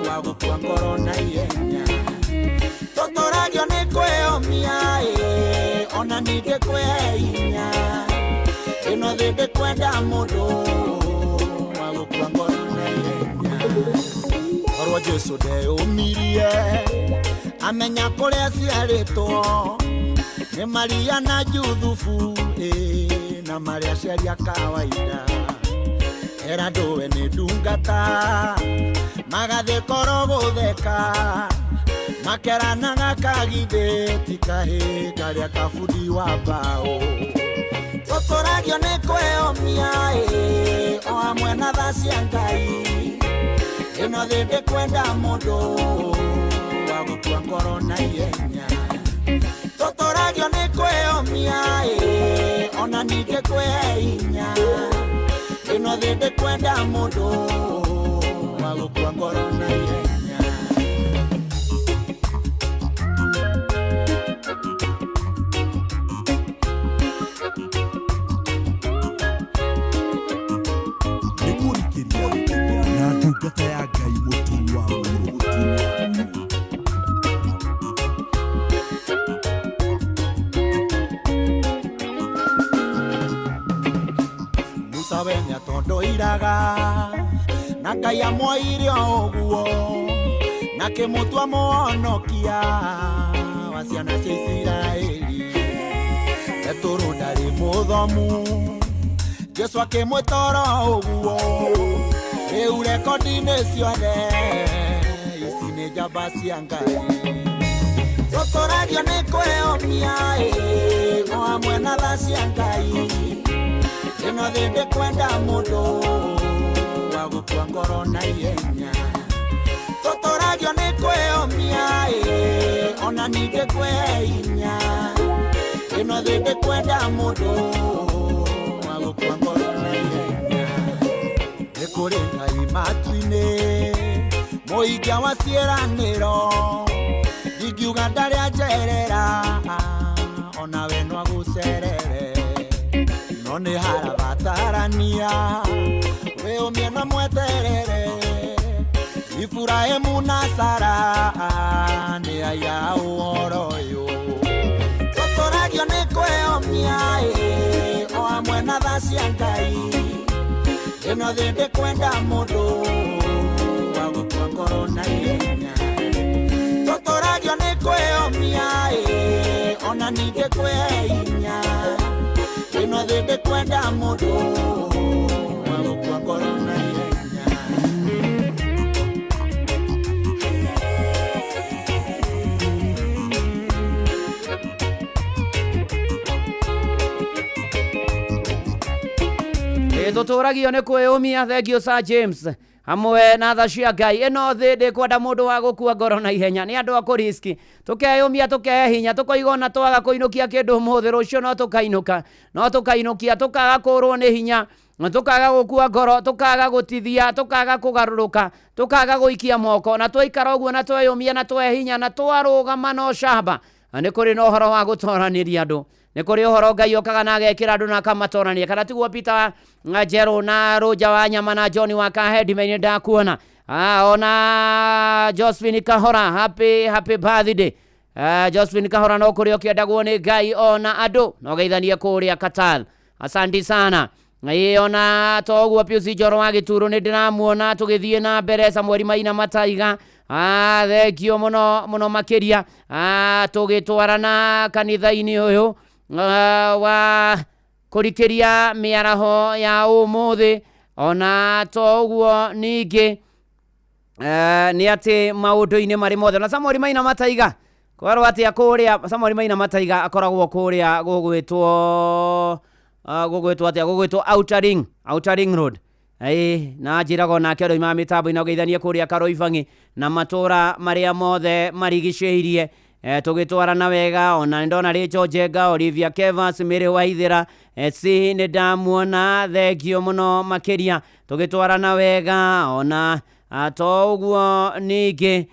S5: Wa gũkua ngoro na ihenya. Tũtũragio nĩ kwĩyũmia ĩ, ona ningĩ kwĩhe hinya. Ĩno thĩ ndĩkwenda mũndũ wa gũkua ngoro na ihenya. Korwo Jesũ ndeyũmirie amenya kũrĩa aciarĩtwo nĩ Maria na Juthubu ĩ, na marĩa aciari a kawaida. Era ndũwe nĩ ndungata magathiĩ koro gũtheka makeranaga kagithĩ ti kahĩ karĩa kabundi wa mbaũ. Tũtũragio nĩ kwĩyũmia ĩ, o hamwe na tha cia Ngai. Ĩno thĩ ndĩkwenda mũndũ wa gũkua ngoro na ihenya. Tũtũragio nĩ kwĩyũmia ĩ, ona ningĩ kwĩhe hinya. Ĩno thĩ ndĩkwenda mũndũ wa gũkua ngoro na ihenya.
S6: Nĩ kũrikĩria na ndungata ya Ngai Mũturi wa Mũirũ.
S5: Musa we nĩatondoiraga na Ngai amwoire o ũguo na kĩmũtua mũhonokia wa ciana cia Isiraeli. Petũrũ ndarĩ mũthomu Jesũ akĩmwĩta oro ũguo. Rĩu rekondi-inĩ ciothe ici nĩ njamba cia Ngai. Tũtũragio nĩ kwĩyũmia ĩ, o hamwe na tha cia Ngai. Ĩno thĩ ndĩkwenda mũndũ wa gũkua ngoro na ihenya. Tũtũragio nĩ kwĩyũmia ĩ, ona ningĩ kwĩhe hinya. Ĩno thĩ ndĩkwenda mũndũ wa gũkua ngoro na ihenya. Nĩ kũrĩ Ngai matu-inĩ mũikia wa ciĩranĩro, ndingiuga ndarĩ anjerera onawe no agũcerere. No nĩ harabatarania wĩyũmie na mweterere. Iburahĩmu na Sara nĩ aya ũhoro ũyũ. Tũtũragio nĩ kwĩyũmia ĩ, o hamwe na tha cia Ngai. Ĩno thĩ ndĩkwenda mũndũ wa gũkua ngoro na ihenya. Tũtũragio nĩ kwĩyũmia ĩ, ona ningĩ kwĩhe hinya. Ĩno thĩ ndĩkwenda mũndũ wa gũkua ngoro na ihenya.
S3: Tũtũragio nĩ kwĩyũmia. Thank you Sir James hamwe na tha cia Ngai. Ĩno thĩ ndĩkwenda mũndũ wa gũkua ngoro na ihenya. Nĩ andũ a kũriski tũkeyũmia tũkehe hinya tũkoiga ona twaga kũinũkia kĩndũ ũmũthĩ rũciũ no tũkainũka, no tũkainũkia, tũkaga kũrwo nĩ hinya, tũkaga gũkua ngoro, tũkaga gũtithia, tũkaga kũgarũrũka, tũkaga gũikia moko, na twaikara ũguo na tweyũmia na twehe hinya na twarũgama na ũcamba. Na nĩ kũrĩ na ũhoro wa gũtoranĩria andũ. Nĩ kũrĩ ũhoro Ngai okaga na agekĩra andũ na akamatorania. Kana tiguo Peter Njerũ na Rũnja wa Nyama na John wa Kahedime-inĩ ndakuona. Ona Josephine Kahora, happy happy birthday. Josephine Kahora no kũrĩ ũkĩendagwo nĩ Ngai ona andũ no geithanie kũrĩa Qatar. Asante sana. Ĩĩ ona to ũguo Pius Njoro wa Gĩturo nĩ ndĩramuona tũgĩthiĩ na mbere. Samuel Maina Mataiga, thengio mũno mũno makĩria. Tũgĩtwarana kanitha-inĩ ũyũ wa kũrikĩria mĩaraho ya ũmũthĩ. Ona to ũguo ningĩ nĩ atĩ maũndũ-inĩ marĩ mothe. Na Samuel Maina Mataiga kwerwo atĩa kũrĩa? Samuel Maina Mataiga akoragwo kũrĩa gũgwĩtwo gũgwĩtwo atĩa? Gũgwĩtwo Outer Ring Road. Ĩĩ na njĩraga onake andũ a mĩtambo-inĩ ũgeithanie kũrĩa Karoibang'i na matũra marĩa mothe marigicĩirie. Tũgĩtwarana wega. Ona nĩndona Rachel Njenga, Olivia Kevas, Mary Waithera, si nĩ ndamuona, thengio mũno makĩria tũgĩtwarana wega. Ona to ũguo ningĩ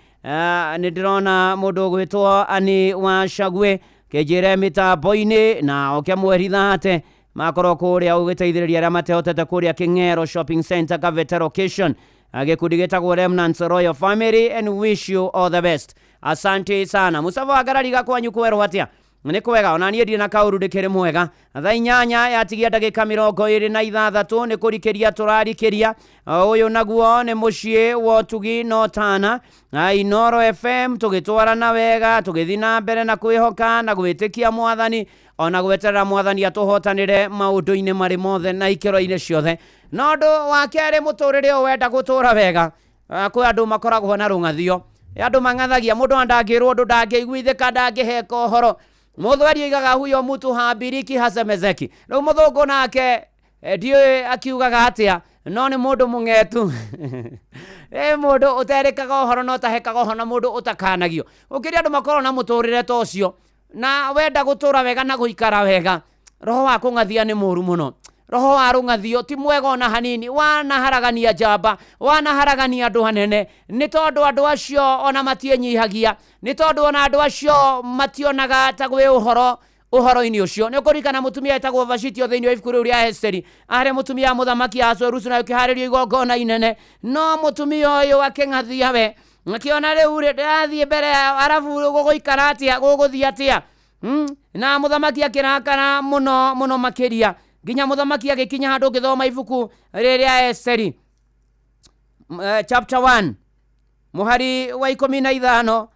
S3: nĩ ndĩrona mũndũ ũgwĩtwo Ani wa Shagwe kĩnjĩre mĩtambo-inĩ na oke mwerithate makorwo kũrĩa ũgĩteithĩrĩria arĩa matehotete kũrĩa Kĩng'ero Shopping Center Kavete location. Gĩkundi gĩtagwo Remnants Royal Family, and wish you all the best. Asante sana. Mustafa Wagarariga, kwanyu kwerwo atĩa? Nĩ kwega, ona niĩ ndirĩ na kaũru, ndĩkĩrĩ mwega. Thaa 8 yatigia ndagĩka 26, nĩ kũrikĩria tũrarikĩria. Ũyũ naguo nĩ mũciĩ wa ũtugi no tana Inoro FM, tũgĩtwarana wega, tũgĩthiĩ na mbere na kwĩhoka na gwĩtĩkia mwathani, ona gweterera mwathani atũhotanĩre maũndũ-inĩ marĩ mothe na ikĩro-inĩ ciothe. Na ũndũ wa kerĩ, mũtũrĩre ũyũ wenda gũtũra wega, kwĩ andũ makoragwo na rũng'athio, andũ mang'athagia mũndũ, ndangĩrwo ũndũ, ndangĩiguithĩka, ndangĩheka ũhoro. Mũthweri oigaga huyo mtu haambiriki hasemezeki. Rĩu mũthũngũ nake ndiũĩ akiugaga atĩa, no nĩ mũndũ mũng'etu, ĩ mũndũ ũterĩkaga ũhoro na ũtahekaga ũhoro na mũndũ ũtakanagio. Ũkĩrĩ andũ makoragwo na mũtũrĩre ta ũcio, na wenda gũtũra wega na gũikara wega, roho wa kũng'athia nĩ mũru mũno. Roho wa rũng'athio ti mwega ona hanini, wanaharagania njamba, wanaharagania andũ anene, nĩ tondũ andũ acio ona matienyihagia, nĩ tondũ ona andũ acio mationaga ta gwĩ ũhoro ũhoro-inĩ ũcio. Nĩ ũkũririkana mũtumia etagwo Vashitio thĩinĩ wa ibuku rĩu rĩa Esteri, arĩ mũtumia wa mũthamaki Ahasuerusu, na ũkĩharĩrio igongona inene, no mũtumia ũyũ akĩng'athia we, akĩona rĩu rĩ, ndĩrathiĩ mbere yao, arabu gũgũikara atĩa, gũgũthiĩ atĩa? Na mũthamaki akĩrakara mũno mũno makĩria, nginya mũthamaki agĩkinya handũ. Ũngĩthoma ibuku rĩrĩa Esteri chapter 1 mũhari wa 15,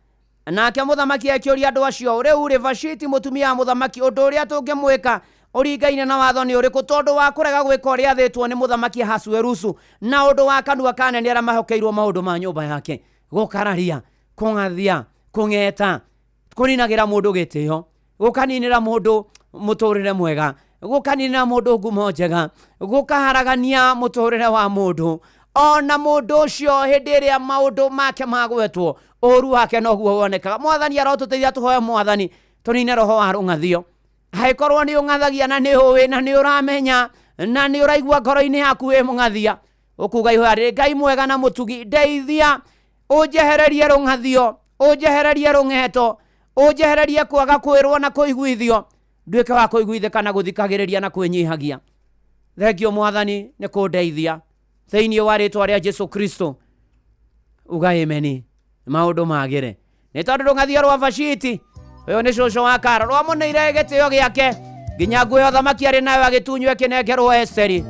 S3: nake mũthamaki akĩũria andũ acio, rĩu rĩ, Vashiti mũtumia wa mũthamaki, ũndũ ũrĩa tũngĩmwĩka ũringaine na watho nĩ ũrĩkũ, tondũ wa kũrega gwĩka ũrĩa athĩtwo nĩ mũthamaki Ahasuerusu, na ũndũ wa kanua ka anene arĩa mahokeirwo maũndũ ma nyũmba yake? Gũkararia, kũng'athia, kũng'eta, kũninagĩra mũndũ gĩtĩo, gũkaninĩra mũndũ mũtũrĩre mwega, gũkaninĩra mũndũ ngumo njega, gũkaharagania mũtũrĩre wa mũndũ. Ona mũndũ ũcio hĩndĩ ĩrĩa maũndũ make magwetwo, ũru wake noguo wonekaga. Mwathani arotũteithia. Tũhoe mwathani tũnine roho wa rũng'athio. Angĩkorwo nĩ ũng'athagia na nĩ ũĩ na nĩ ũramenya na nĩ ũraigua ngoro-inĩ yaku wĩ mũng'athia, ũkuga ihoya rĩrĩ: Ngai mwega na mũtugi, ndeithia ũnjehererie rũng'athio, ũnjehererie rũng'eto, ũnjehererie kwaga kwĩrwo na kũiguithio, nduĩke wa kũiguithĩka na gũthikagĩrĩria na kwĩnyihagia. Thengio mwathani nĩ kũndeithia, thĩinĩ wa rĩtwa rĩa Jesu Kristo, uga ameni. Maũndũ magĩre nĩ tondũ rũng'athio rwa Vashiti, ũyũ nĩ cũcũ wa Karo, rwamũneire gĩtĩo gĩake, nginya nguo ya ũthamaki arĩ nayo agĩtunywo ĩkĩnengerwo Esteri.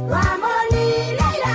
S7: Ramoni, Leila,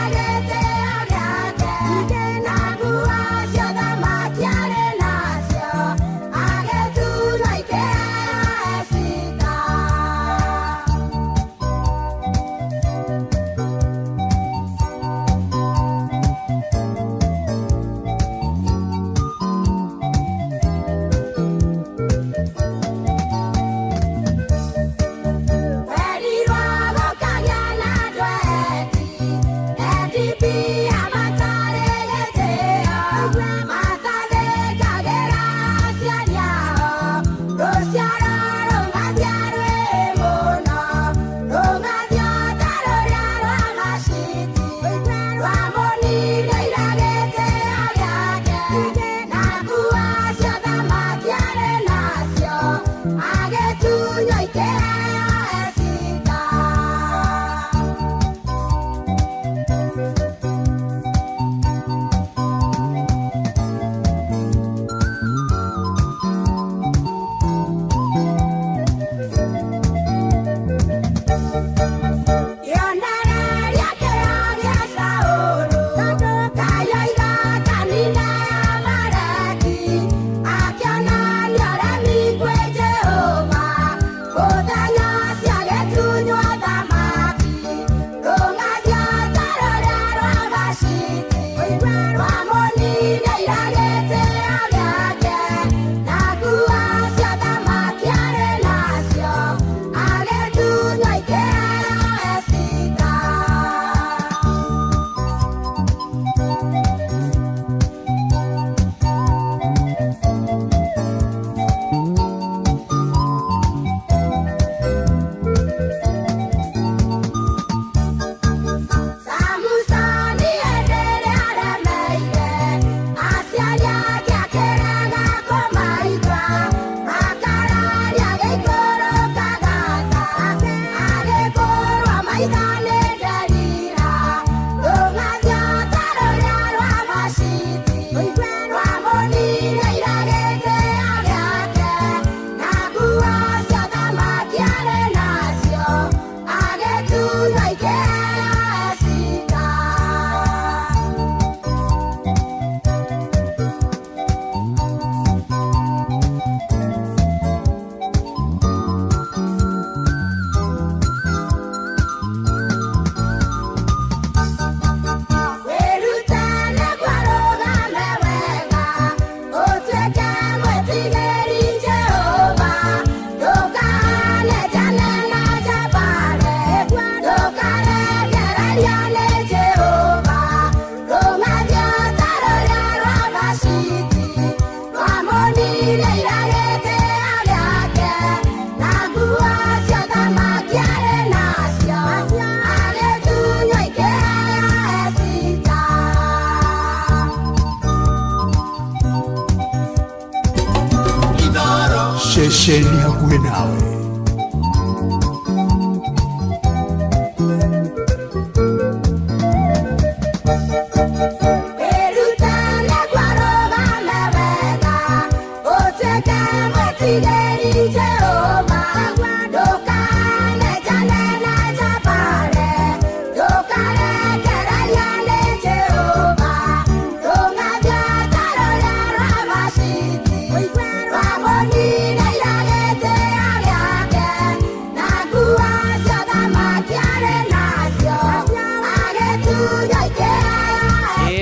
S6: Ceceni hakuhĩ nawe.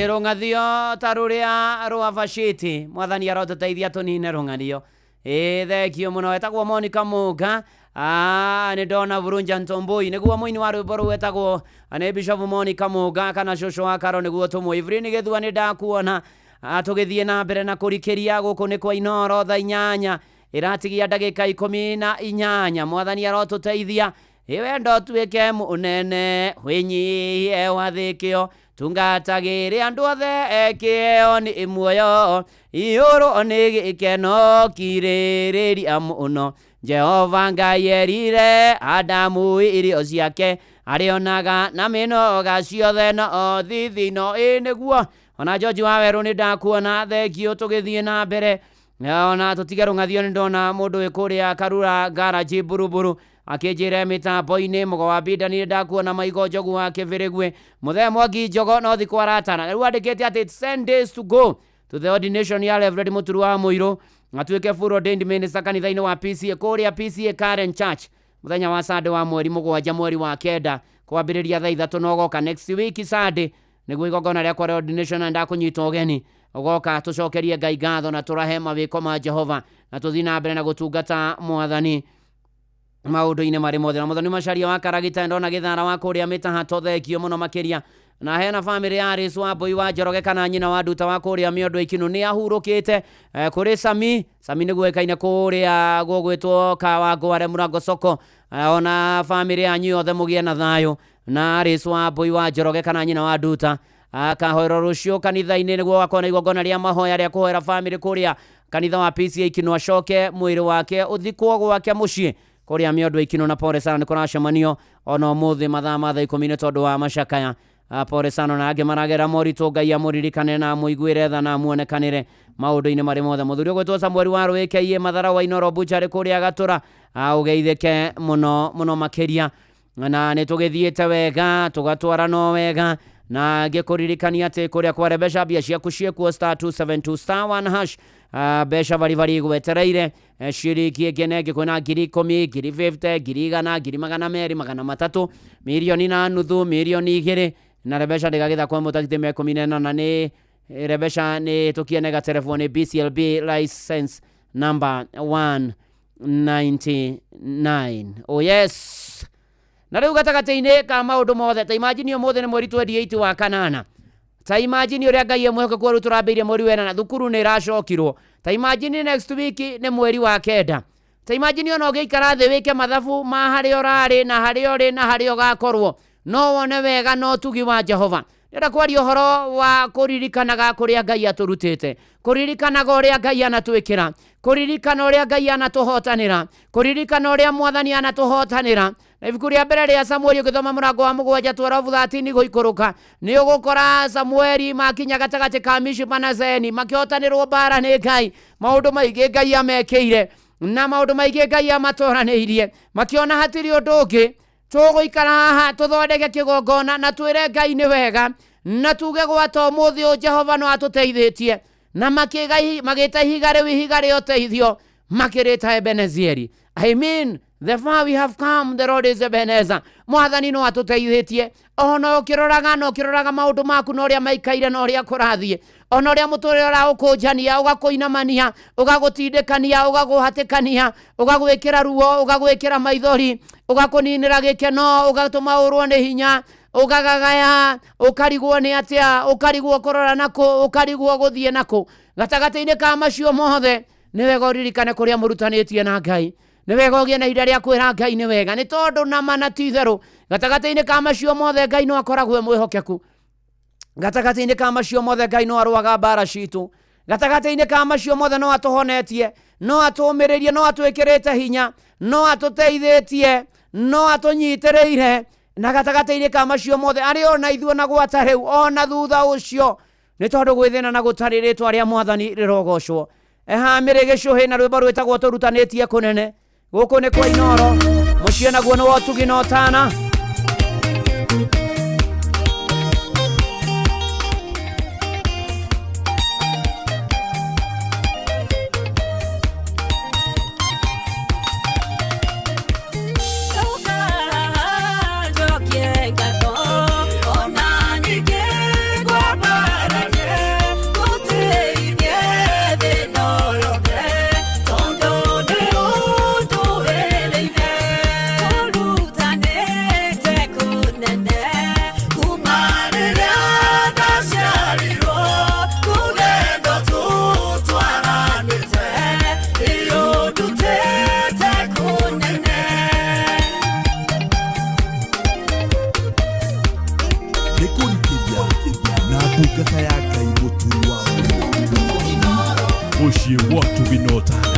S3: Rũng'athio ta rũrĩa rwa Vashiti, mwathani arotũteithia tũnine rũng'athio. Ĩ thengio mũno. Etagwo Monica Mũnga. Nĩ ndona Vurunja Ntomboi nĩguo mũini wa rwĩmbo rũu etagwo nĩ Bishop Monica Mũnga kana cũcũ wa Karo nĩguo tũmwe. Evelyn Gĩthua nĩ ndakuona. Tũgĩthiĩ na mbere na kũrikĩria gũkũ nĩ kwa Inoro thaa 8 ĩratigia ndagĩka 18. Mwathani arotũteithia. Ĩ wendo ũtuĩke mũnene wĩnyihie wathĩkĩo tungatagĩre andũ othe ekĩo nĩ muoyo iyũrwo nĩ gĩkeno kirĩrĩria mũno. Jehova Ngai erire Adamu irio ciake arĩonaga na mĩnoga ciothe no thithino. Ĩ nĩguo ona George wa Werũ nĩ ndakuona, thengio. Tũgĩthiĩ na mbere ona tũtige rũng'athio nĩ ndona mũndũ wĩ kũrĩa Karura garage Buruburu akĩnjĩra mĩtambo-inĩ mũgo wa Binda nĩ ndakuona Maigo Njogu wa Kĩbĩrĩgwe Mũthee Mwangi Njogo no thikũ aratara. Rĩu andĩkĩte atĩ it's 10 days to go to the ordination ya Reverend Mũturu wa Mũirũ atuĩke full ordained minister kanitha-inĩ wa PCA kũrĩa PCA Karen Church mũthenya wa Sunday wa mweri 7 mweri wa 9 kwambĩrĩria thaa 3 na ũgoka next week Sunday nĩguo igongona rĩakwa rĩa ordination na ndakũnyita ũgeni ũgoka tũcokerie Ngai ngatho na tũrahe mawĩko ma Jehova na tũthiĩ na mbere na gũtungata mwathani maũndũ-inĩ marĩ mothe. Na Mũthoni Macaria wa Karagita ndona gĩthara wa kũrĩa mĩtahato, thengio mũno makĩria. Na hena bamĩrĩ ya Rĩcu wa Mbũi wa Njoroge kana nyina wa Nduta wa kũrĩa Mĩondo Ikinũ nĩ ahurũkĩte. Kũrĩ Sami Sami nĩguo ĩkaine kũrĩa gũgwĩtwo Kawangware Mũrango Soko. Ona bamĩrĩ yanyu yothe mũgĩe na thayũ. Na Rĩcu wa Mbũi wa Njoroge kana nyina wa Nduta akahoerwo rũciũ kanitha-inĩ nĩguo gakorwo na igongona rĩa mahoya rĩa kũhoera bamĩrĩ kũrĩa kanitha wa PCA Ikinũ, acoke mwĩrĩ wake ũthikwo gwake mũciĩ kũrĩa Mĩondo Ikinũ. Na pole sana nĩ kũracemanio ona ũmũthĩ mathaa ma thaa 10 nĩ tondũ wa macakaya. Pole sana na angĩ maragera moritũ, Ngai amũririkane na amũiguĩre tha na amuonekanĩre maũndũ-inĩ marĩ mothe. Mũthuri ũgwĩtwo Samuel wa Rũĩ Mathara wa Inoro Bucharĩ kũrĩa Gatũra, ũgeithĩke mũno mũno makĩria. Na nĩ tũgĩthiĩte wega tũgatwara no wega na ngĩkũririkania atĩ kũrĩa kwa Rebesha mbia ciaku ciĩkuo star 272 star 1 hash. Mbeca baribari igwetereire ciringi ĩngĩ na ĩngĩ, kwĩna 10,000, 50,000, 100,000, 200,000, 300,000, 1.5 million, 2 million. Na Rebesha ndĩgagĩtha kwa mũtagithĩ me 14 na nĩ Rebesha nĩ tũkie nĩ gaterebwo nĩ BCLB license number 199. Oh yes, na rĩu gatagatĩ-inĩ ka maũndũ mothe, ta imagine ũmũthĩ nĩ mweri 28 wa kanana. Ta imagine ũrĩa Ngai emwĩhokeku rĩu tũrambĩrĩria mweri wa ĩnana, thukuru nĩ ĩracokirwo. Ta imagine next week nĩ mweri wa 9. Ta imagine ona ũngĩikara thĩ wĩke mathabu ma harĩa ũrarĩ na harĩa ũrĩ na harĩa ũgakorwo, no wone wega na ũtugi wa Jehova. Ndĩrenda kwaria ũhoro wa kũririkanaga kũrĩa Ngai atũrutĩte, kũririkanaga ũrĩa Ngai anatwĩkĩra, kũririkana ũrĩa Ngai anatũhotanĩra, kũririkana ũrĩa mwathani anatũhotanĩra. Na ibuku rĩa mbere rĩa Samueli ũgĩthoma mũrango wa 7 12 13 gũikũrũka nĩ ũgũkora Samueli makinya gatagatĩ ka Mishipa na Zeni makĩhotanĩrwo mbara nĩ Ngai. Maũndũ maingĩ Ngai amekĩire na maũndũ maingĩ Ngai amatoranĩirie, makĩona hatirĩ ũndũ ũngĩ tũgũikara haha tũthondeke kĩgongona na twĩre Ngai nĩ wega na tuge gwata ũmũthĩ ũyũ Jehova no atũteithĩtie. Na magĩta ihiga rĩu ihiga rĩa ũteithio, makĩrĩta Ebenezieri. I mean, the far we have come, the Lord is Ebenezer. Mwathani no atũteithĩtie ona ũkĩroraga na ũkĩroraga maũndũ maku na ũrĩa maikaire na ũrĩa kũrathiĩ, ona ũrĩa mũtũrĩre ũraũkũnjania, ũgakũinamania, ũgagũtindĩkania, ũgagũhatĩkania, ũgagwĩkĩra ruo, ũgagwĩkĩra maithori, ũgakũninĩra gĩkeno, ũgatũma ũrwo nĩ hinya, ũgagagaya, ũkarigwo nĩ atĩa, ũkarigwo kũrora nakũ, ũkarigwo gũthiĩ nakũ. Gatagatĩ-inĩ ka macio mothe nĩ wega ũririkane kũrĩa mũrutanĩtie na Ngai. Nĩ wega ũgĩe na ihinda rĩa kwĩra Ngai nĩ wega, nĩ tondũ nama na ti itherũ gatagatĩ-inĩ ka macio mothe Ngai no akoragwo e mwĩhokeku. Gatagatĩ-inĩ ka macio mothe Ngai no arũaga mbara citũ. Gatagatĩ-inĩ ka macio mothe no atũhonetie, no atũũmĩrĩrie, no atwĩkĩrĩte hinya, no atũteithĩtie, no atũnyitĩrĩire. Na gatagatĩ-inĩ ka macio mothe arĩ ona ithuĩ na gwata rĩu ona thutha ũcio, nĩ tondũ gwĩ thĩna na gũtarĩ rĩtwa rĩa mwathani rĩrogocwo. Eha mĩrĩ gĩcũhĩ na rwĩmbo rwĩtagwo tũrutanĩtie kũnene. Gũkũ nĩ kwa Inooro, mũciĩ naguo nĩ wa ũtugi na ũtana.
S6: Mũciĩ wa ũtugi na ũtana.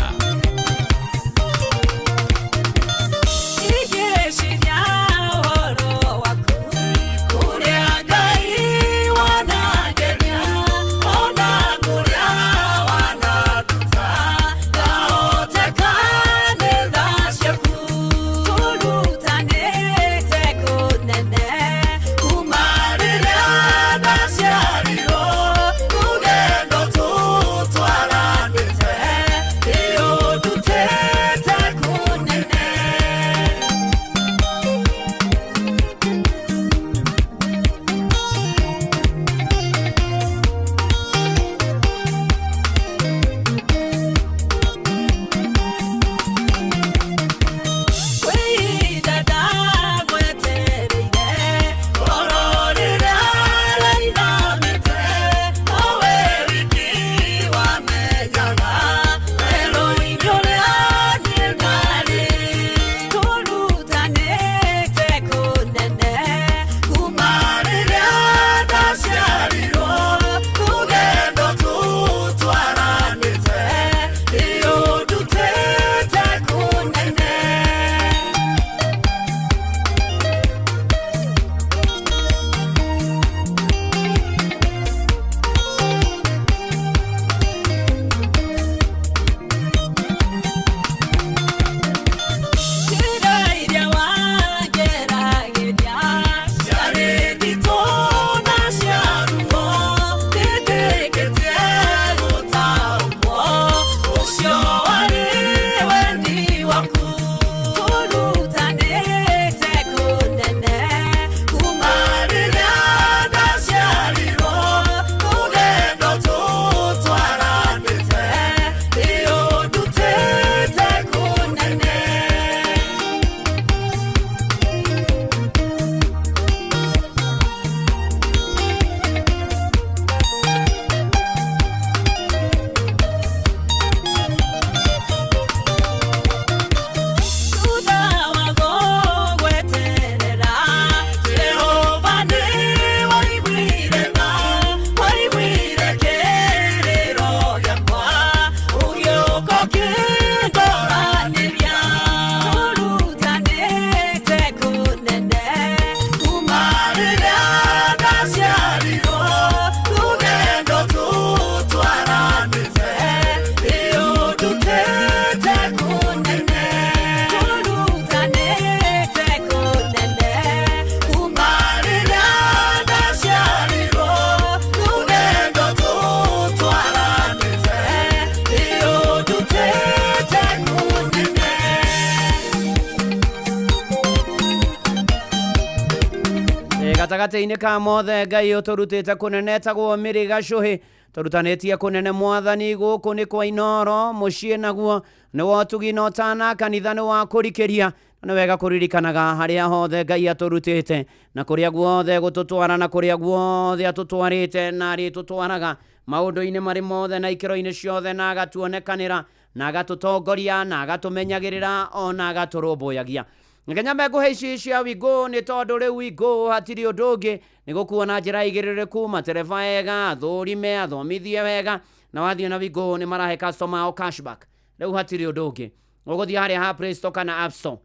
S6: Gatagatĩ-inĩ ka mothe Ngai ũtũrutĩte kũnene etagwo Mĩrĩ Gacũhĩ, tũrutanĩtie kũnene mwathani. Gũkũ nĩ kwa Inooro, mũciĩ naguo nĩ wa ũtugi na ũtana, kanitha nĩ wa kũrikĩria. Na nĩ wega kũririkanaga harĩa hothe Ngai atũrutĩte na kũrĩa guothe gũtũtwara na kũrĩa guothe atũtwarĩte na arĩtũtwaraga maũndũ-inĩ marĩ mothe na ikĩro-inĩ ciothe, na agatuonekanĩra na agatũtongoria na agatũmenyagĩrĩra ona agatũrũmbũyagia. Nginya mekũhe ici cia Wigũ nĩ tondũ rĩu Wigũ hatirĩ ũndũ ũngĩ, nĩ gũkuo na njĩra igĩrĩrĩku, matereba ega, athũrime, athomithie wega,
S3: Na wathiĩ na WeGo nĩ marahe customer ao cashback. Rĩu hatirĩ ũndũ ũngĩ, ũgũthiĩ harĩa ha Play Store kana App Store,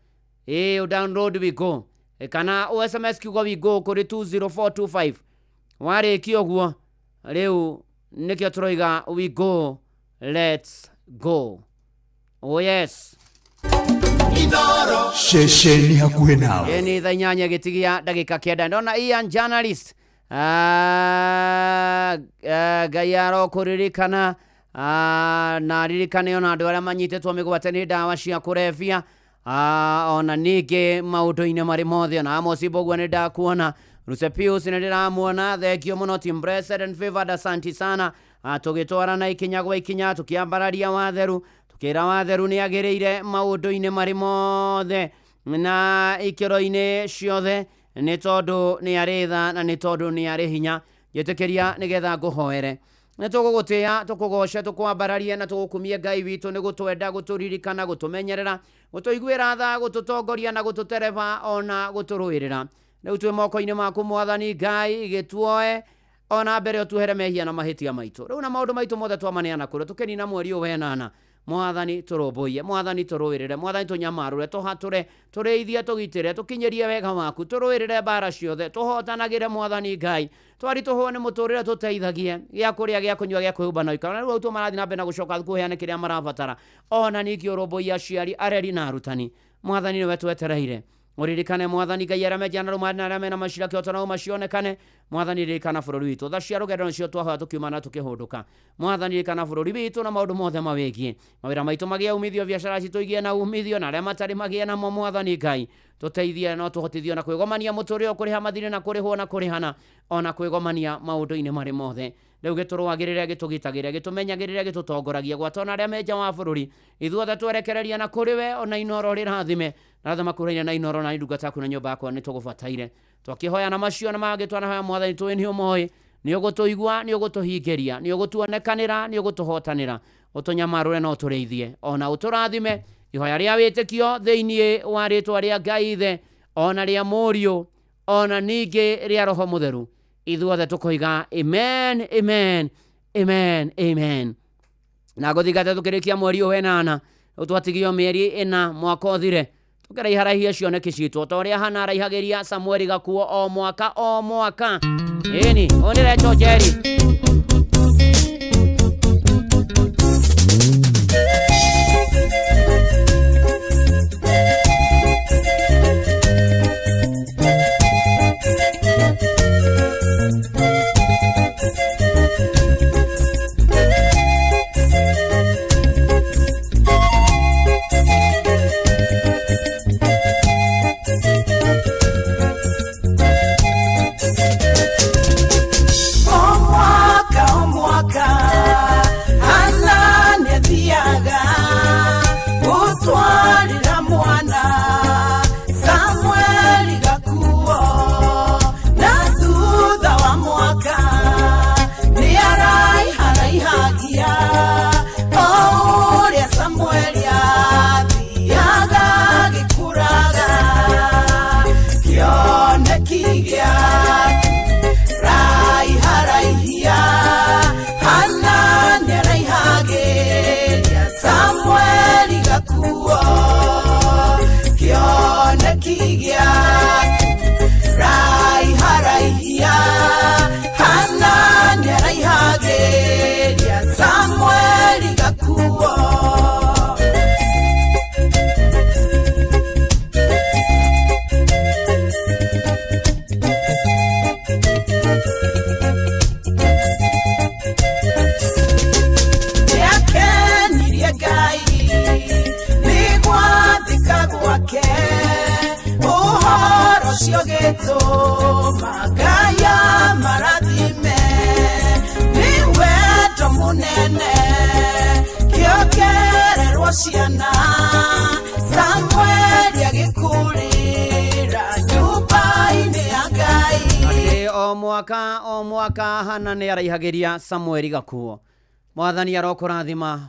S3: ĩĩ, ũ download WeGo kana ũ SMS kiugo WeGo kũrĩ 20425. Warĩkia ũguo, rĩu nĩkĩo tũroiga we go, let's go. Oh yes.
S23: Ceceni hakuhĩ nawe.
S3: Ĩ nĩ thaa 8 gĩtigia ndagĩka 9. Ndona Ian journalist. Ngai arokũririkana na ririkane ona andũ arĩa manyitĩtwo mĩgwate nĩ ndawa cia kũrebia, ona ningĩ maũndũ-inĩ marĩ mothe. Ona Amos Mbũgua nĩ ndakuona, Rusepius nĩ ndĩramuona, thengio mũno. Team Blessed and Favored, asanti sana. Tũgĩtwarana ikinya gwa ikinya, tũkĩambararia watheru, tũkĩra watheru nĩ agĩrĩire maũndũ-inĩ marĩ mothe na ikĩro-inĩ ciothe, nĩ tondũ nĩ arĩ tha na nĩ tondũ nĩ arĩ hinya. Njĩtĩkĩria nĩgetha ngũhoere. Nĩ tũgũgũtĩĩa, tũkũgoce, tũkwambararie na tũgũkumie Ngai witũ nĩ gũtwenda, gũtũririkana, gũtũmenyerera, gũtũiguĩra tha, gũtũtongoria na gũtũtereba ona gũtũrũĩrĩra. Rĩu twĩ moko-inĩ maku Mwathani Ngai, gĩtuoe ona mbere ũtuhere mehia na mahĩtia maitũ. Rĩu na maũndũ maitũ mothe twamaneana kũrĩ tũkĩnina mweri ũyũ wenana. Mwathani tũrũmbũiye, Mwathani tũrũĩrĩre, Mwathani tũnyamarũre, tũhatũre, tũrĩithie, tũgitĩre, tũkinyĩrie wega waku, tũrũĩrĩre mbara ciothe, tũhotanagĩre Mwathani Ngai. Twaritũhwo nĩ mũtũrĩre tũteithagie, gĩa kũrĩa, gĩa kũnyua, gĩa kwĩhumba na ũikaro. Na rĩu arutwo marathiĩ na mbere na gũcoka thukuru, heane kĩrĩa marabatara. Ona ningĩ ũrũmbũiye aciari, areri na arutani. Mwathani nĩwe twetereire. Ũririkane Mwathani Ngai arĩa menjana rũmande na arĩa mena macira kĩhoto na ũma cionekane. Mwathani ririkana bũrũri witũ. Tha cia rũgendo nĩcio twahoya tũkiuma na tũkĩhũndũka. Mwathani ririkana bũrũri witũ na maũndũ mothe mawĩgiĩ. Mawĩra maitũ magĩe umithio, biacara citũ igĩe na umithio, na arĩa matarĩ magĩe namo. Mwathani Ngai tũteithie no tũhotithio na kwĩgomania mũtũrĩre, kũrĩha mathirĩ na kũrĩhwo na kũrĩhana, ona kwĩgomania maũndũ-inĩ marĩ mothe. Rĩu gĩtũrũagĩrĩre, gĩtũgitagĩre, gĩtũmenyagĩrĩre, gĩtũtongoragie gwata ona arĩa me nja wa bũrũri. Ithuothe twerekereria na kũrĩ we, ona Inoro rĩrathime na othe makuhĩrĩirie na Inoro, na ndungata yaku na nyũmba yakwa nĩ tũgũbataire. Twakĩhoya na macio na mangĩ twanahoya Mwathani, tũĩ nĩ ũmoĩ, nĩ ũgũtũigua, nĩ ũgũtũhingĩria, nĩ ũgũtuonekanĩra, nĩ ũgũtũhotanĩra, ũtũnyamarũre na ũtũrĩithie, ona ũtũrathime. Ihoya rĩa wĩtĩkio thĩinĩ wa rĩtwa rĩa Ngai Ithe, ona rĩa Mũriũ, ona ningĩ rĩa Roho Mũtheru, ithuothe tũkoiga amen, amen, amen, amen. Na gũthingata tũkĩrĩkia mweri ũyũ wenana, rĩu twatigio mĩeri 4 mwaka ũthire, tũkĩraiharaihia cioneki citũ ta ũrĩa Hana araihagĩria Samueli gakuo o mwaka o mwaka. Ĩni, ũyũ nĩ Rachel Njeri.
S5: O mwaka o mwaka Hana nĩathiaga gũtwarĩra mwana Samueli gakuo, na thutha wa mwaka nĩaraiharaihagia o ũrĩa Samueli athiaga gĩkũraga kĩoneki gĩake raiharaihia. Hana nĩaraihagĩria Samueli gakuo, kĩoneki gĩake raiharaihia. Hana nĩaraihagĩria Samueli gakuo. Nĩakenirie Ngai nĩ gwathĩka gwake, ũhoro ũcio gĩtũma Ngai amarathime. Nĩ wendo mũnene kĩongererwo ciana, Samueli agĩkũrĩra nyũmba-inĩ ya Ngai.
S3: Atĩ o mwaka o mwaka Hana nĩ araihagĩria Samueli gakuo. Mwathani arokũrathima,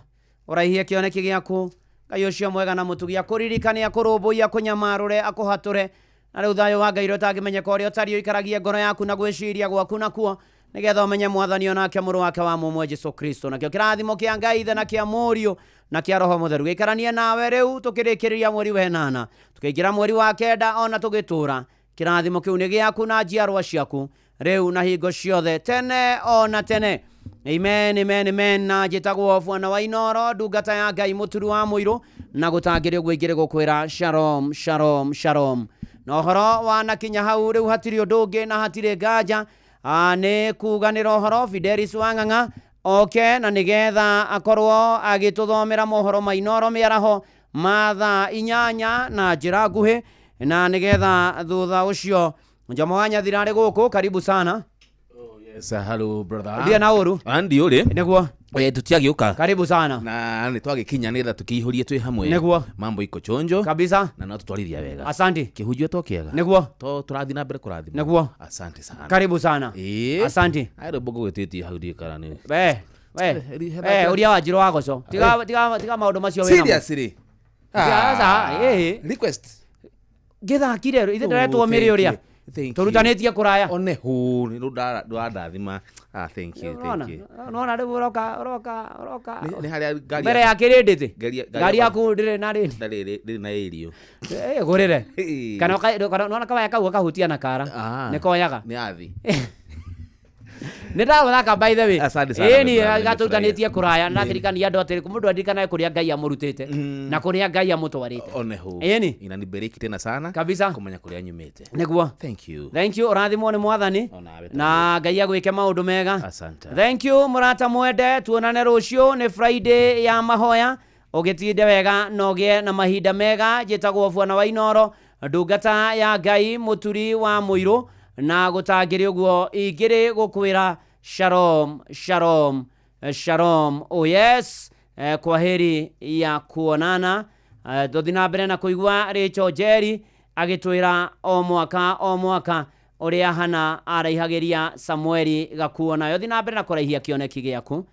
S3: ũraihie kĩoneki gĩaku. Ngai ũcio mwega na mũtugi akũririkane, akũrũmbũiye, akũnyamarũre, akũhatũre. Na rĩu thayũ wa Ngai ũrĩa ũtangĩmenyeka ũrĩa ũtariĩ ũikaragie ngoro yaku na gwĩciria gwaku nakuo, Nĩgetha ũmenye mwathani onake mũrũ wake wa mũmwe Jesu Kristo. Nakĩo kĩrathimo kĩa Ngai Ithe na kĩa Mũriũ na kĩa Roho Mũtheru gĩikaranie nawe rĩu tũkĩrĩkĩrĩria mweri wa 8 tũkĩingĩra mweri wa 9 ona tũgĩtũra. Kĩrathimo kĩu nĩ gĩaku na njiarwa ciaku rĩu na hingo ciothe tene ona tene. Amen, amen, amen. Na njĩtagwo Bwana wa Inooro, ndungata ya Ngai mũturu wa mũirũ, na gũtangĩrĩ ũguo ingĩrĩ gũkwĩra shalom, shalom, shalom. Na ũhoro wanakinya hau rĩu hatirĩ ũndũ ũngĩ na hatirĩ nganja, nĩ kuganĩra ũhoro Fidelis Wang'ang'a oke na nĩgetha akorwo agĩtũthomera mohoro ma Inooro mĩaraho ma thaa 8 na njĩra nguhĩ, na nĩgetha thutha ũcio Njomo wa Nyathira arĩ gũkũ. Karibu sana.
S7: Yes, hello brother.
S3: Ndia na ũru.
S7: Andi ũrĩ?
S3: Nĩguo.
S7: Tutiagĩũka.
S3: Karibu sana.
S7: Na nĩ twagĩkinya nĩgetha tũkĩihũrie twĩ hamwe.
S3: Nĩguo.
S7: Mambo iko chonjo.
S3: Kabisa.
S7: Na no tũtwarithia wega.
S3: Asante.
S7: Kĩhunjio to kĩega.
S3: Nĩguo.
S7: To tũrathiĩ na mbere kũrathimwo.
S3: Nĩguo.
S7: Asante sana.
S3: Karibu sana. Asante.
S7: Ai rwĩmbo ngũgwĩtĩtie hau ndiũĩ kana nĩ.
S3: We. Ũria wa Njirũ wa Goco. Tiga maũndũ macio wĩ namo.
S7: Seriously?
S3: Aca,
S7: Request.
S3: Ngĩthakire ithe ndĩretwo mĩrĩ ũrĩa. Tũrutanĩtie kũraya.
S7: One hũ nĩ ndũrandathima. Ah, thank you, thank you.
S3: Nona rĩu ũroka.
S7: Nĩ harĩa ngari
S3: mbere ya kĩrĩndĩ tĩ. Ngari yaku ndĩrĩ na rĩndĩ.
S7: Ndĩrĩ na ĩrio.
S3: Gũrĩre. Kana nona kawaya kau gakahutia na kara. Nĩ koyaga.
S7: Nĩ athi.
S3: Nĩ ndagũthaka by the way.
S7: Asante sana.
S3: Ĩni gatũrutanĩtie kũraya na ndirikania andũ atĩrĩ mũndũ aririkanae kũrĩa Ngai amũrutĩte na kũrĩa Ngai amũtwarĩte.
S7: One hũ.
S3: Ĩni.
S7: Inanibariki tena sana.
S3: Kabisa.
S7: Kũmenya kũrĩa nyumĩte.
S3: Nĩguo.
S7: Thank you.
S3: Thank you. Ũrathimwo nĩ mwathani na Ngai agwĩke maũndũ mega.
S7: Asante.
S3: Thank you mũrata mwende, tuonane rũciũ nĩ Friday ya mahoya. Ũgĩtinde wega na ũgĩe na mahinda mega. Njĩtagwo Bwana wa Inooro, ndungata ya Ngai mũturi wa mũirũ, na gũtangĩrĩ ũguo ingĩrĩ gũkwĩra shalom, shalom, shalom. Oh yes, kwaheri ya kuonana. Tũthiĩ na mbere na kũigua Rachel Njeri agĩtwĩra o mwaka o mwaka ũrĩa Hana araihagĩria Samueli gakuo. Nayo thiĩ na mbere na kũraihia kĩoneki gĩaku.